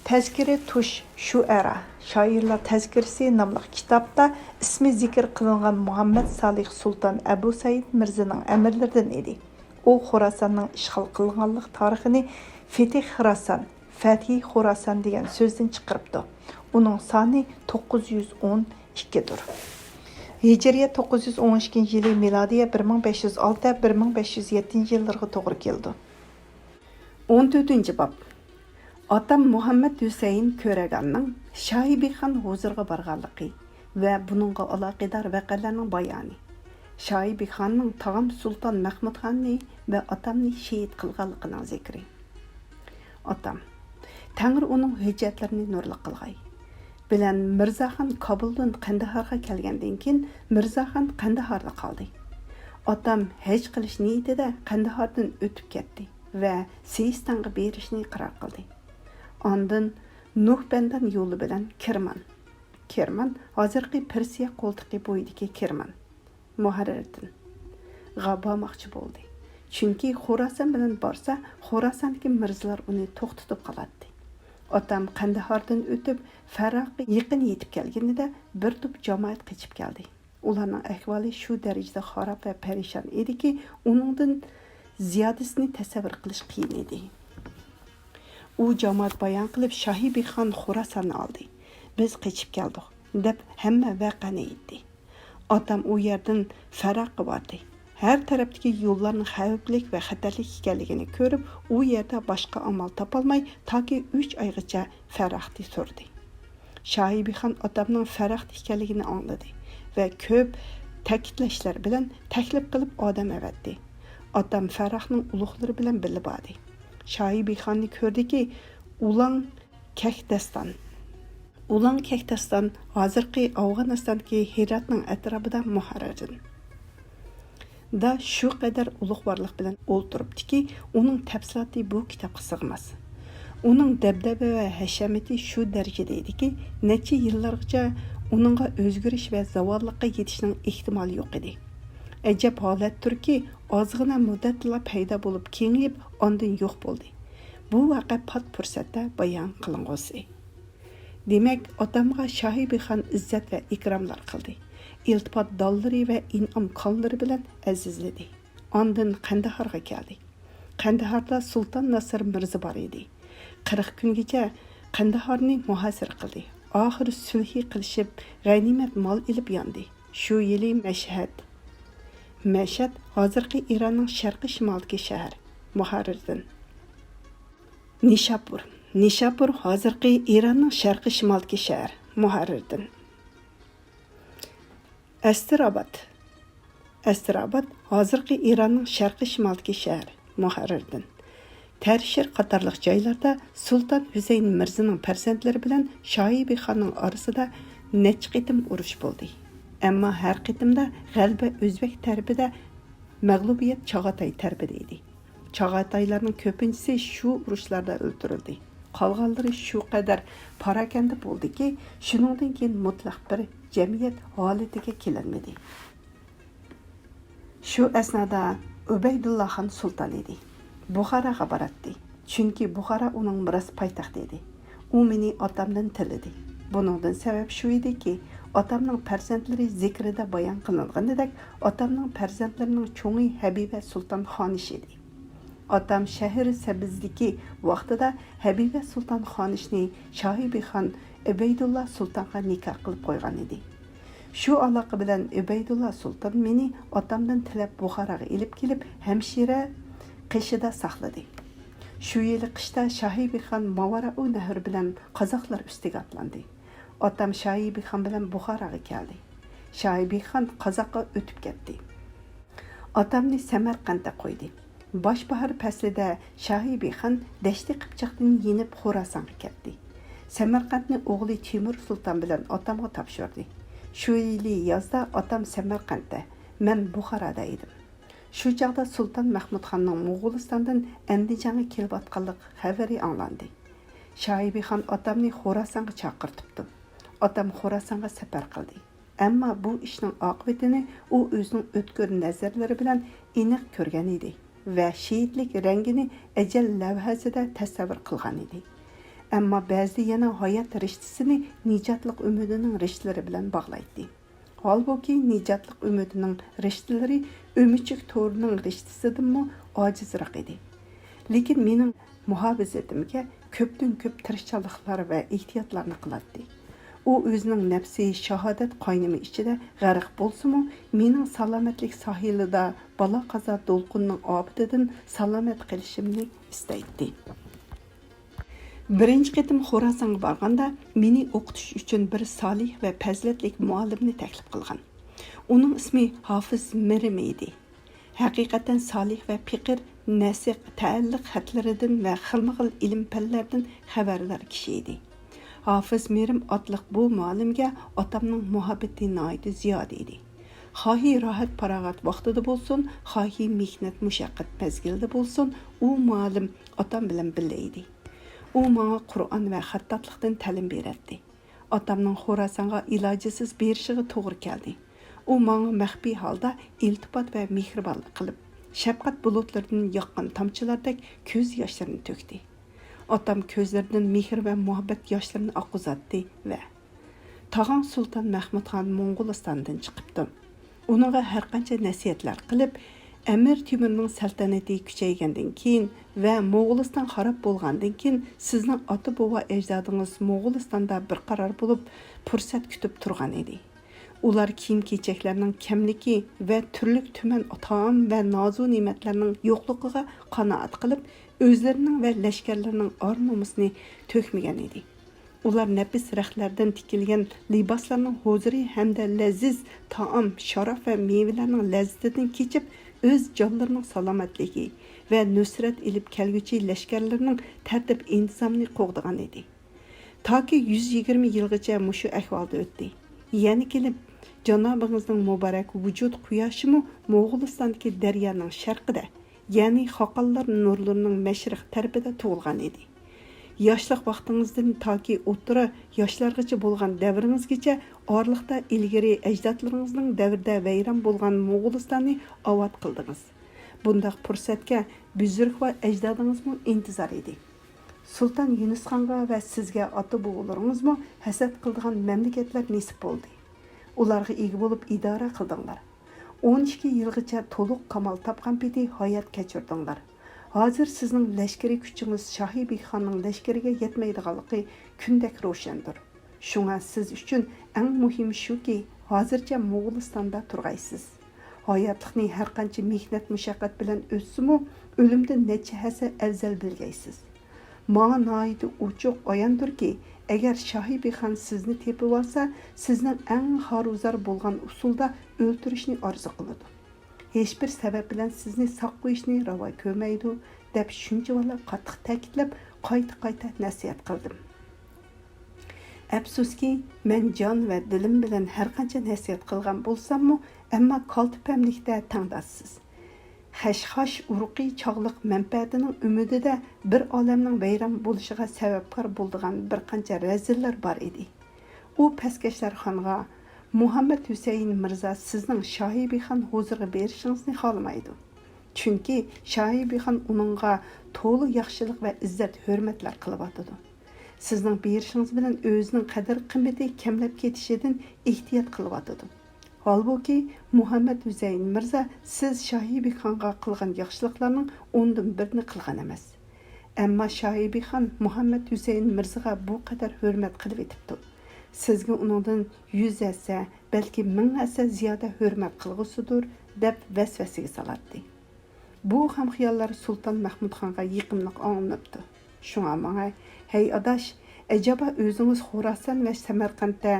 تەزكىرە تۇش شۇئەرا، شائىرلار تەزكىرىسى ناملىق كىتابتا ئىسمى زىكىر قىلىنغان مۇھەممەد سالىھ سۇلتان ئەبۇ سەئىد مىرزىنىڭ ئەمىرلىرىدىن ئىدى. ئۇ خوراساننىڭ ئىشغال قىلىنغانلىق تارىخىنى فېتىھ خىراسان، فەتھى خوراسان دېگەن سۆزدىن چىقىرىپتۇ. ئۇنىڭ سانى توققۇز يۈز ئون ئىككىدۇر. ھىجرىيە توققۇز يۈز ئون ئىككىنچى يىلى، مىلادىيە بىر مىڭ بەش يۈز ئالتە، بىر مىڭ بەش يۈز يەتتىنچى يىللىرىغا توغرا كېلىدۇ. ئون تۆتىنچى باب. ئاتام مۇھەممەد ھۈسەيىن كۆرەگاننىڭ شاھى بىخان ھۇزۇرىغا بارغانلىقى ۋە بۇنىڭغا ئالاقىدار ۋەقەلەرنىڭ بايانى. شاھى بىخاننىڭ تاغام سۇلتان مەخمۇتخاننى ۋە ئاتامنى شېھىت قىلغانلىقىنىڭ زىكرى. ئاتام، تەڭرى ئۇنىڭ ھۆججەتلىرىنى نۇرلۇق قىلغاي، بىلەن مىرزاخان كابۇلدىن قەندىھارغا كەلگەندىن كېيىن، مىرزاخان قەندىھاردا قالدى. ئاتام ھەج قىلىش نىيىتىدە قەندىھاردىن ئۆتۈپ كەتتى ۋە سىستانغا بېرىشنى قارار قىلدى. ئاندىن نۇھبەندان يولى بىلەن كىرمان، كىرمان، ھازىرقى پىرسىيە قولتۇقى بويىدىكى كىرمان، مۇھەررىردىن، غا بارماقچى بولدى. چۈنكى خوراسان بىلەن بارسا، خوراساندىكى مىرزىلار ئۇنى توختىتىپ قالاتتى. ئاتام قەندىھاردىن ئۆتۈپ، فەرراققا يېقىن يېتىپ كەلگىنىدە، بىر توپ جامائەت قېچىپ كەلدى. ئۇلارنىڭ ئەھۋالى شۇ دەرىجىدە خاراب ۋە پەرىشان ئىدىكى، ئۇنىڭدىن زىيادىسىنى تەسەۋۋۇر قىلىش قىيىن ئىدى. ئۇ جامائەت بايان قىلىپ، شاھى بىخان خوراساننى ئالدى، بىز قېچىپ كەلدۇق، دەپ ھەممە ۋەقەنى ئېيتتى. ئاتام ئۇ يەردىن فەراققا باردى. ھەر تەرەپتىكى يوللارنىڭ خەۋپلىك ۋە خەتەرلىك ئىكەنلىكىنى كۆرۈپ، ئۇ يەردە باشقا ئامال تاپالماي، تاكى ئۈچ ئايغىچە فەراقتى تۇردى. شاھى بىخان ئاتامنىڭ فەراقتە ئىكەنلىكىنى ئاڭلىدى ۋە كۆپ تەكىتلەشلەر بىلەن تەكلىپ قىلىپ ئادەم ئەۋەتتى. ئاتام فەراقنىڭ ئۇلۇغلىرى بىلەن بىللە باردى. شاھى بىخاننى كۆردىكى، ئۇلاڭ كەكدەستان. ئۇلاڭ كەكدەستان ھازىرقى ئافغانىستاندىكى ھىراتنىڭ ئەتراپىدا مۇھەررىردىن. دا شۇ قەدەر ئۇلۇغۋارلىق بىلەن ئولتۇرۇپتىكى، ئۇنىڭ تەپسىلاتى بۇ كىتابقا سىغماس. ئۇنىڭ دەبدەبە ۋە ھەشەمىتى شۇ دەرىجىدە ئىدىكى، نەچچە يىللارغىچە ئۇنىڭغا ئۆزگىرىش ۋە زاۋاللىققا يېتىشنىڭ ئېھتىمالى يوق ئىدى. ئەجەب ھالەتتۇركى، ئازغىنە مۇددەتلا پەيدا بولۇپ كېڭىيىپ، ئاندىن يوق بولدى. بۇ ۋەقە پات پۇرسەتتە بايان قىلىنغۇسى. دېمەك، ئاتامغا شاھى بىخان ئىززەت ۋە ئىكراملار قىلدى. ئىلتىپات دانلىرى ۋە ئىنئام كانلىرى بىلەن ئەزىزلىدى. ئاندىن قەندىھارغا كەلدى. قەندىھاردا سۇلتان ناسىر مىرزا بار ئىدى. قىرىق كۈنگىچە قەندىھارنى مۇھاسىرە قىلدى. ئاخىرى سۈلھى قىلىشىپ، غەنىيمەت مال ئېلىپ ياندى. شۇ يىلى مەشھەد. مەشھەد ھازىرقى ئىراننىڭ شەرقىي شىمالىدىكى شەھەر. مۇھەررىردىن. نىشاپۇر. نىشاپۇر ھازىرقى ئىراننىڭ شەرقىي شىمالىدىكى شەھەر. مۇھەررىردىن. ئەستىراباد. ئەستىراباد ھازىرقى ئىراننىڭ شەرقىي شىمالىدىكى شەھەر. مۇھەررىردىن. تەرشىر قاتارلىق جايلاردا سۇلتان ھۈسەيىن مىرزىنىڭ پەرزەنتلىرى بىلەن شاھى بىخاننىڭ ئارىسىدا نەچچە قېتىم ئۇرۇش بولدى. ئەمما ھەر قېتىمدا غەلىبە ئۆزبەك تەرىپىدە، مەغلۇبىيەت چاغاتاي تەرىپىدە ئىدى. چاغاتايلارنىڭ كۆپىنچىسى شۇ ئۇرۇشلاردا ئۆلتۈرۈلدى. قالغانلىرى شۇ قەدەر پاراكەندە بولدىكى، شۇنىڭدىن كېيىن مۇتلەق بىر جەمئىيەت ھالىتىگە كېلەلمىدى. شۇ ئەسنادا ئۇبەيدۇللا خان سۇلتان ئىدى. بۇخاراغا باراتتى. چۈنكى بۇخارا ئۇنىڭ مىراس پايتەختى ئىدى. ئۇ مېنى ئاتامدىن تىلىدى. بۇنىڭدىن سەۋەب شۇ ئىدىكى، ئاتامنىڭ پەرزەنتلىرى زىكرىدە بايان قىلىنغىنىدەك، ئاتامنىڭ پەرزەنتلىرىنىڭ چوڭى ھەبىبە سۇلتان خانىش ئىدى. ئاتام شەھىرى سەبزدىكى ۋاقتىدا ھەبىبە سۇلتان خانىشنى شاھىبى خان ئۇبەيدۇللا سۇلتانغا نىكاھ قىلىپ قويغان ئىدى. شۇ ئالاقە بىلەن ئۇبەيدۇللا سۇلتان مېنى ئاتامدىن تىلەپ بۇخاراغا ئېلىپ كېلىپ، ھەمشىرە قېشىدا ساقلىدى. شۇ يىلى قىشتا شاھىبى خان ماۋارائۇ نەھر بىلەن قازاقلار ئۈستىگە ئاتلاندى. ئاتام شاھىبى خان بىلەن بۇخاراغا كەلدى. شاھىبى خان قازاققا ئۆتۈپ كەتتى. ئاتامنى سەمەرقەنتتە قويدى. باش باھار پەسلىدە شاھىبى خان دەشتى قىپچاقتىن يېنىپ خوراسانغا كەتتى. سەمەرقەنتنى ئوغلى تېمۇر سۇلتان بىلەن ئاتامغا تاپشۇردى. شۇ يىلى يازدا ئاتام سەمەرقەنتتە، مەن بۇخارادا ئىدىم. شۇ چاغدا سۇلتان مەخمۇت خاننىڭ موغۇلىستاندىن ئەندىجانغا كېلىۋاتقانلىق خەۋىرى ئاڭلاندى. شاھىبى خان ئاتامنى خوراسانغا چاقىرتىپتۇ. ئاتام خوراسانغا سەپەر قىلدى. ئەمما بۇ ئىشنىڭ ئاقىۋىتىنى ئۇ ئۆزىنىڭ ئۆتكۈر نەزەرلىرى بىلەن ئېنىق كۆرگەن ئىدى ۋە شېھىتلىك رەڭگىنى ئەجەل لەۋھەسىدە تەسەۋۋۇر قىلغان ئىدى. ئەمما بەزىدە يەنە ھايات رىشتىسىنى نىجاتلىق ئۈمىدىنىڭ رىشتىلىرى بىلەن باغلايتتى. ھالبۇكى، نىجاتلىق ئۈمىدىنىڭ رىشتىلىرى ئۆمۈچۈك تورىنىڭ رىشتىسىدىنمۇ ئاجىزراق ئىدى. لېكىن مېنىڭ مۇھاپىزىتىمگە كۆپتىن كۆپ تىرىشچانلىقلار ۋە ئېھتىياتلارنى قىلاتتى. ئۇ ئۆزىنىڭ نەپسى شاھادەت قاينىمى ئىچىدە غەرق بولسىمۇ، مېنىڭ سالامەتلىك ساھىلىدا بالا-قازا دولقۇننىڭ ئاپىتىدىن سالامەت قېلىشىمنى ئىستەيتتى. بىرىنچى قېتىم خوراسانغا بارغاندا، مېنى ئوقۇتۇش ئۈچۈن بىر سالىھ ۋە پەزىلەتلىك مۇئەللىمنى تەكلىپ قىلغان. ئۇنىڭ ئىسمى ھافىز مىرىم ئىدى. ھەقىقەتەن سالىھ ۋە پېقىر، نەسىق، تەئەللۇق خەتلىرىدىن ۋە خىلمۇخىل ئىلىم-پەنلەردىن خەۋەردار كىشى ئىدى. ھافىز مىرىم ئاتلىق بۇ مۇئەللىمگە ئاتامنىڭ مۇھەببىتى ناھايىتى زىيادە ئىدى. خاھى راھەت-پاراغەت ۋاقتىدا بولسۇن، خاھى مېھنەت-مۇشەققەت مەزگىلىدە بولسۇن، ئۇ مۇئەللىم ئاتام بىلەن بىللە ئىدى. ئۇ ماڭا قۇرئان ۋە خەتتاتلىقتىن تەلىم بېرەتتى. ئاتامنىڭ خوراسانغا ئىلاجىسىز بېرىشىغا توغرا كەلدى. ئۇ ماڭا مەخپىي ھالدا ئىلتىپات ۋە مېھرىبانلىق قىلىپ، شەپقەت بۇلۇتلىرىدىن ياغقان تامچىلاردەك كۆز ياشلىرىنى تۆكتى. ئاتام كۆزلىرىدىن مېھىر ۋە مۇھەببەت ياشلىرىنى ئاققۇزاتتى ۋە تاغاڭ سۇلتان مەخمۇت خان موڭغۇلىستاندىن چىقىپتۇ. ئۇنىڭغا ھەرقانچە نەسىھەتلەر قىلىپ، ئەمىر تېمۇرنىڭ سەلتەنىتى كۈچەيگەندىن كېيىن ۋە موغۇلىستان خاراب بولغاندىن كېيىن، سىزنىڭ ئاتا-بوۋا ئەجدادىڭىز موغۇلىستاندا بىر قارار بولۇپ، پۇرسەت كۈتۈپ تۇرغان ئىدى. ئۇلار كىيىم-كېچەكلەرنىڭ كەملىكى ۋە تۈرلۈك تۈمەن تائام ۋە نازۇ نېمەتلەرنىڭ يوقلۇقىغا قانائەت قىلىپ، ئۆزلىرىنىڭ ۋە لەشكەرلىرىنىڭ ئار-نومۇسىنى تۆكمىگەن ئىدى. ئۇلار نەپىس رەختلەردىن تىكىلگەن لىباسلارنىڭ ھۇزۇرى ھەمدە لەززىز تائام، شاراب ۋە مېۋىلەرنىڭ لەززىتىدىن كېچىپ، ئۆز جانلىرىنىڭ سالامەتلىكى ۋە نۇسرەت ئېلىپ كەلگۈچى لەشكەرلىرىنىڭ تەرتىپ-ئىنتىزامىنى قوغدىغان ئىدى. تاكى يۈز يىگىرمە يىلغىچە مۇشۇ ئەھۋالدا ئۆتتى. يەنە كېلىپ، جانابىڭىزنىڭ مۇبارەك ۋۇجۇد قۇياشىمۇ موغۇلىستاندىكى دەريانىڭ شەرقىدە، يەنى خاقانلار نۇرلىرىنىڭ مەشرىق تەرىپىدە تۇغۇلغان ئىدى. ياشلىق ۋاقتىڭىزدىن تاكى ئوتتۇرا ياشلارغىچە بولغان دەۋرىڭىزگىچە ئارىلىقتا ئىلگىرى ئەجدادلىرىڭىزنىڭ دەۋرىدە ۋەيران بولغان موغۇلىستاننى ئاۋات قىلدىڭىز. بۇنداق پۇرسەتكە بۈزرۈكۋار ئەجدادىڭىزمۇ ئىنتىزار ئىدى. سۇلتان يۇنۇسخانغا ۋە سىزگە ئاتا-بوۋىلىرىڭىزمۇ ھەسەت قىلىدىغان مەملىكەتلەر نېسىپ بولدى. ئۇلارغا ئىگە بولۇپ ئىدارە قىلدىڭلار. ئون ئىككى يىلغىچە تولۇق كامال تاپقان پېتى ھايات كەچۈردۈڭلار. ھازىر سىزنىڭ لەشكىرىي كۈچىڭىز شاھى بىخاننىڭ لەشكىرىگە يەتمەيدىغانلىقى كۈندەك روشەندۇر. شۇڭا سىز ئۈچۈن ئەڭ مۇھىمى شۇكى، ھازىرچە موغۇلىستاندا تۇرغايسىز. ھاياتلىقنى ھەرقانچە مېھنەت-مۇشەققەت بىلەن ئۆتسىمۇ، ئۆلۈمدىن نەچچە ھەسسە ئەۋزەل بىلگەيسىز. ماڭا ناھايىتى ئوچۇق ئاياندۇركى، ئەگەر شاھى بىخان سىزنى تېپىۋالسا، سىزنىڭ ئەڭ خارۇزار بولغان ئۇسۇلدا ئۆلتۈرۈشنى ئارزۇ قىلىدۇ. ھېچبىر سەۋەب بىلەن سىزنى ساق قويۇشنى راۋا كۆرمەيدۇ، دەپ شۇنچىۋالا قاتتىق تەكىتلەپ، قايتا-قايتا نەسىھەت قىلدىم. ئەپسۇسكى، مەن جان ۋە دىلىم بىلەن ھەرقانچە نەسىھەت قىلغان بولساممۇ، ئەمما كالتە پەملىكتە تەڭداشسىز. خەشخاش ئۇرۇقى چاغلىق مەنپەئەتىنىڭ ئۈمىدىدە بىر ئالەمنىڭ ۋەيران بولۇشىغا سەۋەبكار بولىدىغان بىر قانچە رەزىللەر بار ئىدى. ئۇ پەسكەشلەرخانغا، مۇھەممەد ھۈسەيىن مىرزا سىزنىڭ شاھىبىخان ھۇزۇرىغا بېرىشىڭىزنى خالىمايدۇ. چۈنكى شاھىبىخان ئۇنىڭغا تولا ياخشىلىق ۋە ئىززەت-ھۆرمەتلەر قىلىۋاتىدۇ. سىزنىڭ بېرىشىڭىز بىلەن ئۆزىنىڭ قەدىر-قىممىتى كەملەپ كېتىشىدىن ئېھتىيات قىلىۋاتىدۇ. ھالبۇكى، مۇھەممەد ھۈسەيىن مىرزا سىز شاھىبىخانغا قىلغان ياخشىلىقلارنىڭ ئوندىن بىرىنى قىلغان ئەمەس. ئەمما شاھىبىخان مۇھەممەد ھۈسەيىن مىرزىغا بۇ قەدەر ھۆرمەت قىلىۋېتىپتۇ. سىزگە ئۇنىڭدىن يۈز ھەسسە، بەلكى مىڭ ھەسسە زىيادە ھۆرمەت قىلغۇسىدۇر، دەپ ۋەسۋەسىگە سالاتتى. بۇ خام خىياللار سۇلتان مەھمۇدخانغا يېقىملىق ئاڭلىنىپتۇ. شۇڭا ماڭا، ھەي ئاداش، ئەجەبا ئۆزىڭىز خوراسان ۋە سەمەرقەنتتە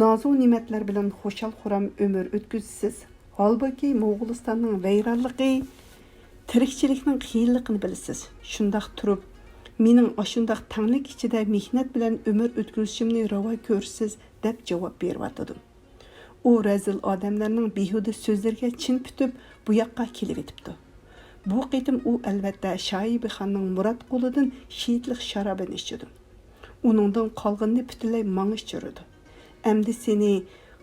نازۇ نېمەتلەر بىلەن خۇشال-خۇرام ئۆمۈر ئۆتكۈزىسىز، ھالبۇكى، موغۇلىستاننىڭ ۋەيرانلىقى، تىرىكچىلىكنىڭ قىيىنلىقىنى بىلىسىز. شۇنداق تۇرۇپ، مېنىڭ ئاشۇنداق تەڭلىك ئىچىدە مېھنەت بىلەن ئۆمۈر ئۆتكۈزۈشۈمنى راۋا كۆرىسىز، دەپ جاۋاب بېرىۋاتىدۇ. ئۇ رەزىل ئادەملەرنىڭ بىھۇدە سۆزلىرىگە چىن پۈتۈپ، بۇ ياققا كېلىۋېتىپتۇ. بۇ قېتىم ئۇ، ئەلۋەتتە، شاھىبىخاننىڭ مۇراد قولىدىن شېھىتلىق شارابىنى ئىچىدۇ. ئۇنىڭدىن قالغىنىنى پۈتۈنلەي ماڭا ئىچۈرىدۇ. ئەمدى سېنى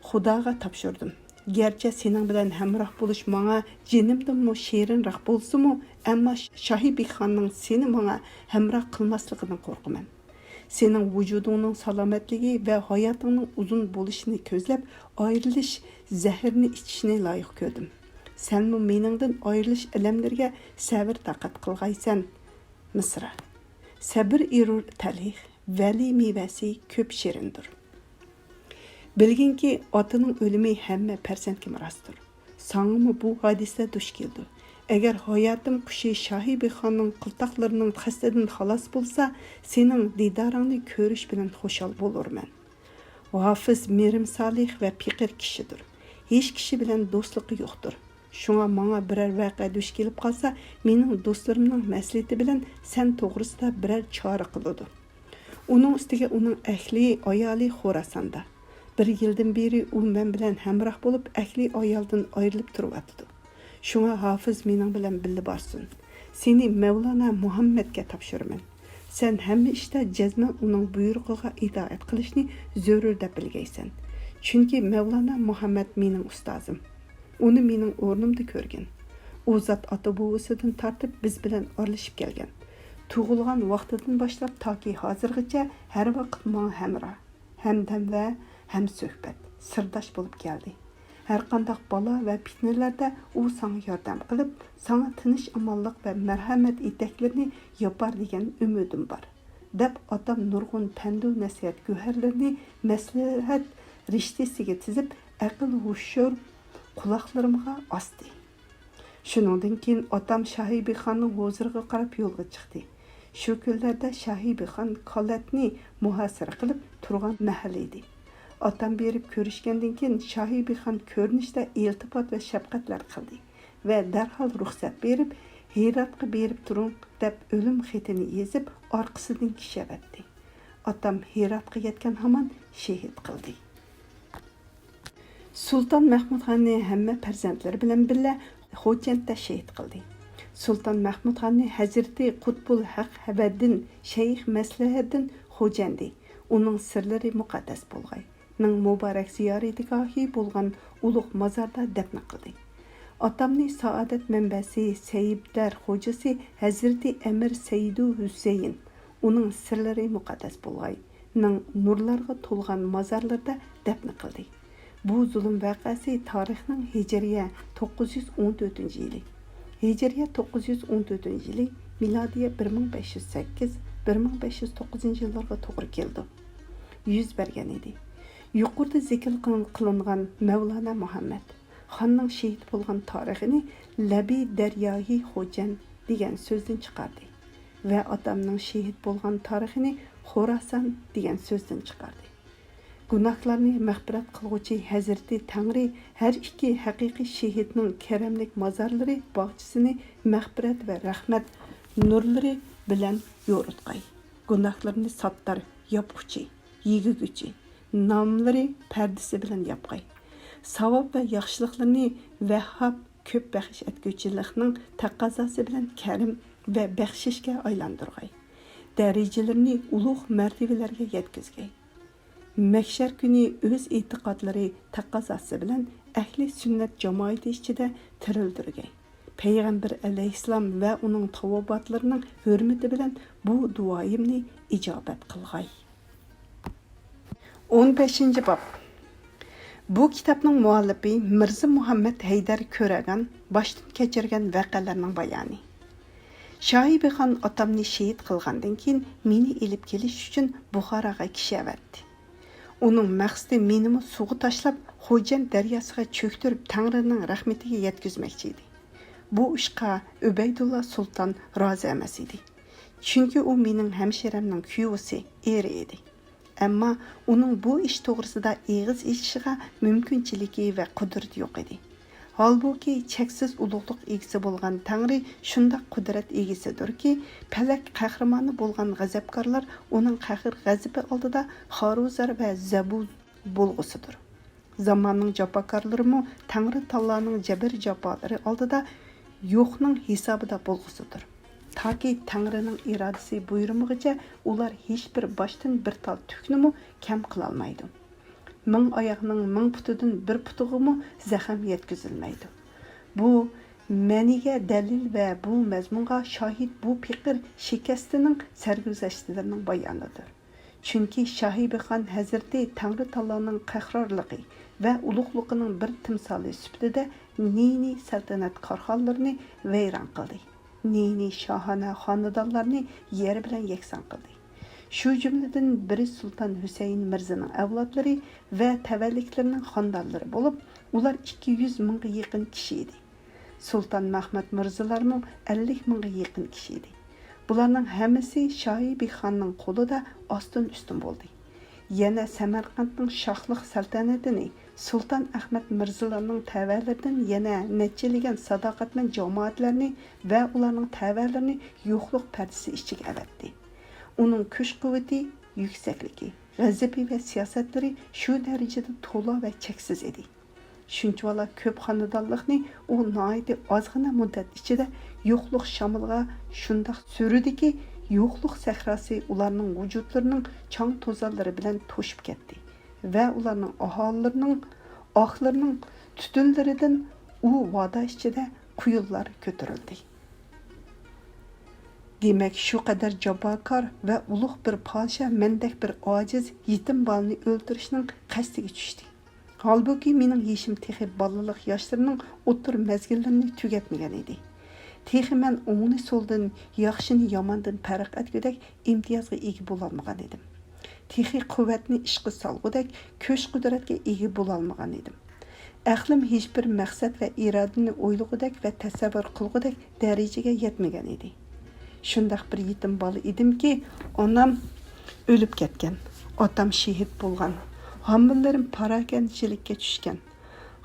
خۇداغا تاپشۇردۇم. گەرچە سېنىڭ بىلەن ھەمراھ بولۇش ماڭا جېنىمدىنمۇ شېرىنراق بولسىمۇ، ئەمما شاھىبىخاننىڭ سېنى ماڭا ھەمراھ قىلماسلىقىدىن قورقىمەن. سېنىڭ ۋۇجۇدۇڭنىڭ سالامەتلىكى ۋە ھاياتىڭنىڭ ئۇزۇن بولۇشىنى كۆزلەپ، ئايرىلىش زەھىرىنى ئىچىشنى لايىق كۆردۈم. سەنمۇ مېنىڭدىن ئايرىلىش ئەلەملىرىگە سەۋر-تاقەت قىلغايسەن. مىسرا. سەبر ئېرۇر تەلخ، ۋەلى مېۋەسى كۆپ شېرىندۇر. بىلگىنكى، ئاتىنىڭ ئۆلۈمى ھەممە پەرزەنتكە مىراستۇر. ساڭىمۇ بۇ ھادىسە دۇچ كېلىدۇ. ئەگەر ھاياتىم قۇشى شاھىبىخاننىڭ قىلتاقلىرىنىڭ قەستىدىن خالاس بولسا، سېنىڭ دىدارىڭنى كۆرۈش بىلەن خۇشال بولۇرمەن. ھافىز مېھرىمسالىھ ۋە پېقىر كىشىدۇر. ھېچ كىشى بىلەن دوستلۇقى يوقتۇر. شۇڭا ماڭا بىرەر ۋەقە دۇچ كېلىپ قالسا، مېنىڭ دوستلىرىمنىڭ مەسلىھىتى بىلەن سەن توغرىسىدا بىرەر چارە قىلىدۇ. ئۇنىڭ ئۈستىگە ئۇنىڭ ئەھلى، ئايالى خوراساندا. بىر يىلدىن بېرى ئۇ مەن بىلەن ھەمراھ بولۇپ، ئەھلى ئايالدىن ئايرىلىپ تۇرۇۋاتىدۇ. شۇڭا ھافىز مېنىڭ بىلەن بىللە بارسۇن. سېنى مەۋلانا مۇھەممەدكە تاپشۇرىمەن. سەن ھەممە ئىشتا جەزمەن ئۇنىڭ بۇيرۇقىغا ئىتائەت قىلىشنى زۆرۈر دەپ بىلگەيسەن. چۈنكى مەۋلانا مۇھەممەد مېنىڭ ئۇستازىم. ئۇنى مېنىڭ ئورنۇمدا كۆرگىن. ئۇ زات ئاتا-بوۋىسىدىن تارتىپ بىز بىلەن ئارىلىشىپ كەلگەن. تۇغۇلغان ۋاقتىدىن باشلاپ تاكى ھازىرغىچە ھەر ۋاقىت ماڭا ھەمراھ، ھەمدەم ۋە ھەمسۆھبەت، سىرداش بولۇپ كەلدى. ھەرقانداق بالا ۋە پىتنىلەردە ئۇ ساڭا ياردەم قىلىپ، ساڭا تىنچ-ئامانلىق ۋە مەرھەمەت ئېتەكلىرىنى ياپار دېگەن ئۈمىدىم بار، دەپ ئاتام نۇرغۇن پەندۇ نەسىھەت گۆھەرلىرىنى مەسلىھەت رىشتىسىگە تىزىپ، ئەقىل ھوشۇر قۇلاقلىرىمغا ئاستى. شۇنىڭدىن كېيىن ئاتام شاھىبىخاننىڭ ھۇزۇرىغا قاراپ يولغا چىقتى. شۇ كۈنلەردە شاھىبىخان كالەتنى مۇھاسىرە قىلىپ تۇرغان مەھەل ئىدى. ئاتام بېرىپ كۆرۈشكەندىن كېيىن شاھىبىخان كۆرۈنۈشتە ئىلتىپات ۋە شەپقەتلەر قىلدى ۋە دەرھال رۇخسەت بېرىپ، ھىراتقا بېرىپ تۇرۇڭ، دەپ ئۆلۈم خېتىنى يېزىپ، ئارقىسىدىن كىشەۋەتتى. ئاتام ھىراتقا يەتكەن ھامان شېھىت قىلدى. سۇلتان مەھمۇدخاننى ھەممە پەرزەنتلىرى بىلەن بىللە خوجەنتتە شېھىت قىلدى. سۇلتان مەھمۇدخاننى ھەزرىتى قۇتبۇل ھەق ھەۋەددىن شەيخ مەسلىھەددىن خوجەندى، ئۇنىڭ سىرلىرى مۇقەددەس بولغاي، نىڭ مۇبارەك زىيارەتگاھى بولغان ئۇلۇغ مازاردا دەپنە قىلدى. ئاتامنى سائادەت مەنبەسى سەيىبدەر خوجىسى ھەزرىتى ئەمىر سەيدۇ ھۈسەيىن، ئۇنىڭ سىرلىرى مۇقەددەس بولغاي، نىڭ نۇرلارغا تولغان مازارلىرىدا دەپنە قىلدى. بۇ زۇلۇم ۋەقەسى تارىخنىڭ ھىجرىيە توققۇز يۈز ئون تۆتىنچى يىلى، ھىجرىيە توققۇز يۈز ئون تۆتىنچى يىلى، مىلادىيە بىر مىڭ بەش يۈز سەككىز، بىر مىڭ بەش يۈز توققۇزىنچى يىللارغا توغرا كېلىدۇ، يۈز بەرگەن ئىدى. يۇقىرىدا زىكىر قىلىن-، قىلىنغان مەۋلانا مۇھەممەد خاننىڭ شېھىت بولغان تارىخىنى لەبى دەرياھى خوجەن دېگەن سۆزدىن چىقاردى ۋە ئاتامنىڭ شېھىت بولغان تارىخىنى خوراسان دېگەن سۆزدىن چىقاردى. گۇناھلارنى مەغپىرەت قىلغۇچى ھەزرىتى تەڭرى ھەر ئىككى ھەقىقىي شېھىتنىڭ كەرەملىك مازارلىرى باغچىسىنى مەغپىرەت ۋە رەھمەت نۇرلىرى بىلەن يورۇتقاي. گۇناھلىرىنى ساتتار، ياپقۇچى، يېگۈگۈچى، ناملىرى پەردىسى بىلەن ياپقاي. ساۋاب ۋە ياخشىلىقلىرىنى ۋەھھاب كۆپ بەخش ئەتكۈچىلىكنىڭ تەقەززاسى بىلەن كەرەم ۋە بەخشىشكە ئايلاندۇرغاي. دەرىجىلىرىنى ئۇلۇغ مەرتىۋىلەرگە يەتكۈزگەي. مەھشەر كۈنى ئۆز ئېتىقادلىرى تەقەززاسى بىلەن ئەھلى سۈننەت جامائىتى ئىچىدە تىرىلدۈرگەي. پەيغەمبەر ئەلەيھىسسالام ۋە ئۇنىڭ تاۋابىئاتلىرىنىڭ ھۆرمىتى بىلەن بۇ دۇئايىمنى ئىجابەت قىلغاي. ئون بەشىنچى باب. بۇ كىتابنىڭ مۇئەللىپى مىرزا مۇھەممەد ھەيدەر كۆرەگان باشتىن كەچۈرگەن ۋەقەلەرنىڭ بايانى. شاھىبىخان ئاتامنى شېھىت قىلغاندىن كېيىن، مېنى ئېلىپ كېلىش ئۈچۈن بۇخاراغا كىشى ئەۋەتتى. ئۇنىڭ مەقسىتى مېنىمۇ سۇغا تاشلاپ، خوجەن دەرياسىغا چۆكتۈرۈپ، تەڭرىنىڭ رەھمىتىگە يەتكۈزمەكچى ئىدى. بۇ ئىشقا ئۆبەيدۇللا سۇلتان رازى ئەمەس ئىدى. چۈنكى ئۇ مېنىڭ ھەمشىرەمنىڭ كۈيئوۋىسى، ئېرى ئىدى. ئەمما ئۇنىڭ بۇ ئىش توغرىسىدا ئېغىز ئېچىشىغا مۇمكىنچىلىكى ۋە قۇدرىتى يوق ئىدى. ھالبۇكى، چەكسىز ئۇلۇغلۇق ئىگىسى بولغان تەڭرى شۇنداق قۇدرەت ئىگىسىدۇركى، پەلەك قەھرىمانى بولغان غەزەپكارلار ئۇنىڭ قەھر-غەزىپى ئالدىدا خارۇزار ۋە زەبۇ بولغۇسىدۇر. زاماننىڭ جاپاكارلىرىمۇ تەڭرى تائالانىڭ جەبىر-جاپالىرى ئالدىدا يوقنىڭ ھېسابىدا بولغۇسىدۇر. تاكى تەڭرىنىڭ ئىرادىسى بۇيرۇمىغىچە ئۇلار ھېچبىر باشتىن بىر تال تۈكنىمۇ كەم قىلالمايدۇ. مىڭ ئاياغنىڭ مىڭ پۇتىدىن بىر پۇتىغىمۇ زەخەم يەتكۈزۈلمەيدۇ. بۇ مەنىگە دەلىل ۋە بۇ مەزمۇنغا شاھىت بۇ پېقىر شىكەستىنىڭ سەرگۈزەشتلىرىنىڭ بايانىدۇر. چۈنكى شاھىبىخان ھەزرىتى تەڭرى تائالانىڭ قەھرارلىقى ۋە ئۇلۇغلۇقىنىڭ بىر تىمسالى سۈپىتىدە نى-نى سەلتەنەت كارخانىلىرىنى ۋەيران قىلدى. نى-نى شاھانە خانىدانلارنى يەر بىلەن يەكسان قىلدى. شۇ جۈملىدىن بىرى سۇلتان ھۈسەيىن مىرزىنىڭ ئەۋلادلىرى ۋە تەۋەلىكلىرىنىڭ خانىدانلىرى بولۇپ، ئۇلار ئىككى يۈز مىڭغا يېقىن كىشى ئىدى. سۇلتان مەھمۇد مىرزىلارمۇ ئەللىك مىڭغا يېقىن كىشى ئىدى. بۇلارنىڭ ھەممىسى شاھىبىخاننىڭ قولىدا ئاستىن-ئۈستۈن بولدى. يەنە سەمەرقەنتنىڭ شاھلىق سەلتەنىتىنى سۇلتان ئەخمەت مىرزىلارنىڭ تەۋەلىرىدىن يەنە نەچچىلىگەن ساداقەتمەن جامائەتلەرنى ۋە ئۇلارنىڭ تەۋەلىرىنى يوقلۇق پەردىسى ئىچىگە ئەۋەتتى. ئۇنىڭ كۈچ-قۇۋۋىتى، يۈكسەكلىكى، غەزىپى ۋە سىياسەتلىرى شۇ دەرىجىدە تولا ۋە چەكسىز ئىدى. شۇنچىۋالا كۆپ خانىدانلىقنى ئۇ ناھايىتى ئازغىنە مۇددەت ئىچىدە يوقلۇق شامىلىغا شۇنداق سۈرىدىكى، يوقلۇق سەھراسى ئۇلارنىڭ ۋۇجۇدلىرىنىڭ چاڭ-توزانلىرى بىلەن توشۇپ كەتتى ۋە ئۇلارنىڭ ئاھالىلىرىنىڭ ئاھلىرىنىڭ تۈتۈنلىرىدىن ئۇ ۋادا ئىچىدە قۇيۇنلار كۆتۈرۈلدى. دېمەك، شۇ قەدەر جاپاكار ۋە ئۇلۇغ بىر پادىشاھ مەندەك بىر ئاجىز، يېتىم بالىنى ئۆلتۈرۈشنىڭ قەستىگە چۈشتى. ھالبۇكى، مېنىڭ يېشىم تېخى بالىلىق ياشلىرىنىڭ ئوتتۇرا مەزگىللىرىنى تۈگەتمىگەن ئىدى. تېخى مەن ئوڭنى سولدىن، ياخشىنى ياماندىن پەرق ئەتكۈدەك ئىمتىيازغا ئىگە بولالمىغان ئىدىم. تېخى قۇۋۋەتنى ئىشقا سالغۇدەك كۈچ-قۇدرەتكە ئىگە بولالمىغان ئىدىم. ئەقلىم ھېچبىر مەقسەت ۋە ئىرادىنى ئويلىغۇدەك ۋە تەسەۋۋۇر قىلغۇدەك دەرىجىگە يەتمىگەن ئىدى. شۇنداق بىر يېتىم بالا ئىدىمكى، ئانام ئۆلۈپ كەتكەن، ئاتام شېھىت بولغان، ھامىلىلىرىم پاراكەندىچىلىككە چۈشكەن،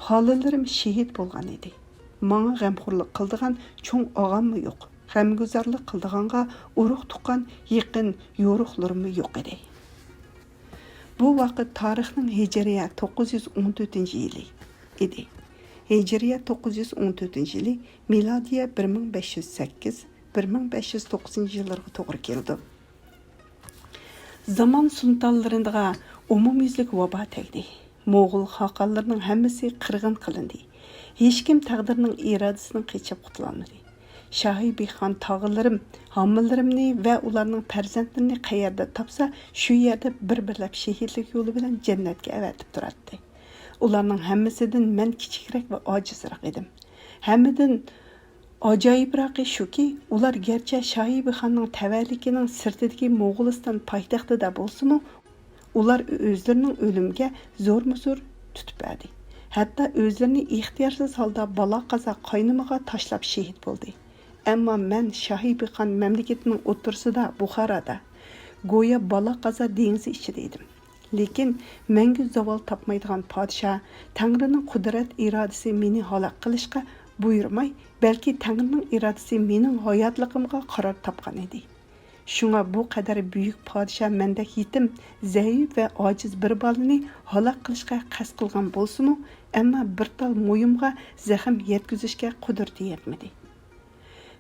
خالىلىرىم شېھىت بولغان ئىدى. ماڭا غەمخورلۇق قىلىدىغان چوڭ ئاغاممۇ يوق، غەمگۈزارلىق قىلىدىغانغا ئۇرۇق-تۇغقان، يېقىن يورۇقلىرىممۇ يوق ئىدى. بۇ ۋاقىت تارىخنىڭ ھىجرىيە توققۇز يۈز ئون تۆتىنچى يىلى ئىدى. ھىجرىيە توققۇز يۈز ئون تۆتىنچى يىلى، مىلادىيە بىر مىڭ بەش يۈز سەككىز، بىر مىڭ بەش يۈز توققۇزىنچى يىللارغا توغرا كېلىدۇ. زامان سۇلتانلىرىغا ئومۇميۈزلۈك ۋابا تەگدى. موغۇل خاقانلىرىنىڭ ھەممىسى قىرغىن قىلىندى. ھېچكىم تەقدىرنىڭ ئىرادىسىدىن قېچىپ قۇتۇلالمىدى. شاھىبىخان تاغىلىرىم، ھامىلىرىمنى ۋە ئۇلارنىڭ پەرزەنتلىرىنى قەيەردە تاپسا، شۇ يەردە بىر-بىرلەپ شېھىتلىك يولى بىلەن جەننەتكە ئەۋەتىپ تۇراتتى. ئۇلارنىڭ ھەممىسىدىن مەن كىچىكرەك ۋە ئاجىزراق ئىدىم. ھەممىدىن ئاجايىپراقى شۇكى، ئۇلار گەرچە شاھىبىخاننىڭ تەۋەلىكىنىڭ سىرتىدىكى موغۇلىستان پايتەختىدە بولسىمۇ، ئۇلار ئۆزلىرىنىڭ ئۆلۈمىگە زورمۇزور تۇتۇپ بەردى. ھەتتا ئۆزلىرىنى ئىختىيارسىز ھالدا بالا-قازا قاينىمىغا تاشلاپ شېھىت بولدى. ئەمما مەن شاھىبىخان مەملىكىتىنىڭ ئوتتۇرىسىدا، بۇخارادا، گويا بالا-قازا دېڭىزى ئىچىدە ئىدىم. لېكىن مەڭگۈ زاۋال تاپمايدىغان پادىشاھ تەڭرىنىڭ قۇدرەت ئىرادىسى مېنى ھالاك قىلىشقا بۇيرۇماي، بەلكى تەڭرىنىڭ ئىرادىسى مېنىڭ ھاياتلىقىمغا قارار تاپقان ئىدى. شۇڭا بۇ قەدەر بۈيۈك پادىشاھ مەندەك يېتىم، زەئىپ ۋە ئاجىز بىر بالىنى ھالاك قىلىشقا قەست قىلغان بولسىمۇ، ئەمما بىر تال مويۇمغا زەخىم يەتكۈزۈشكە قۇدرىتى يەتمىدى.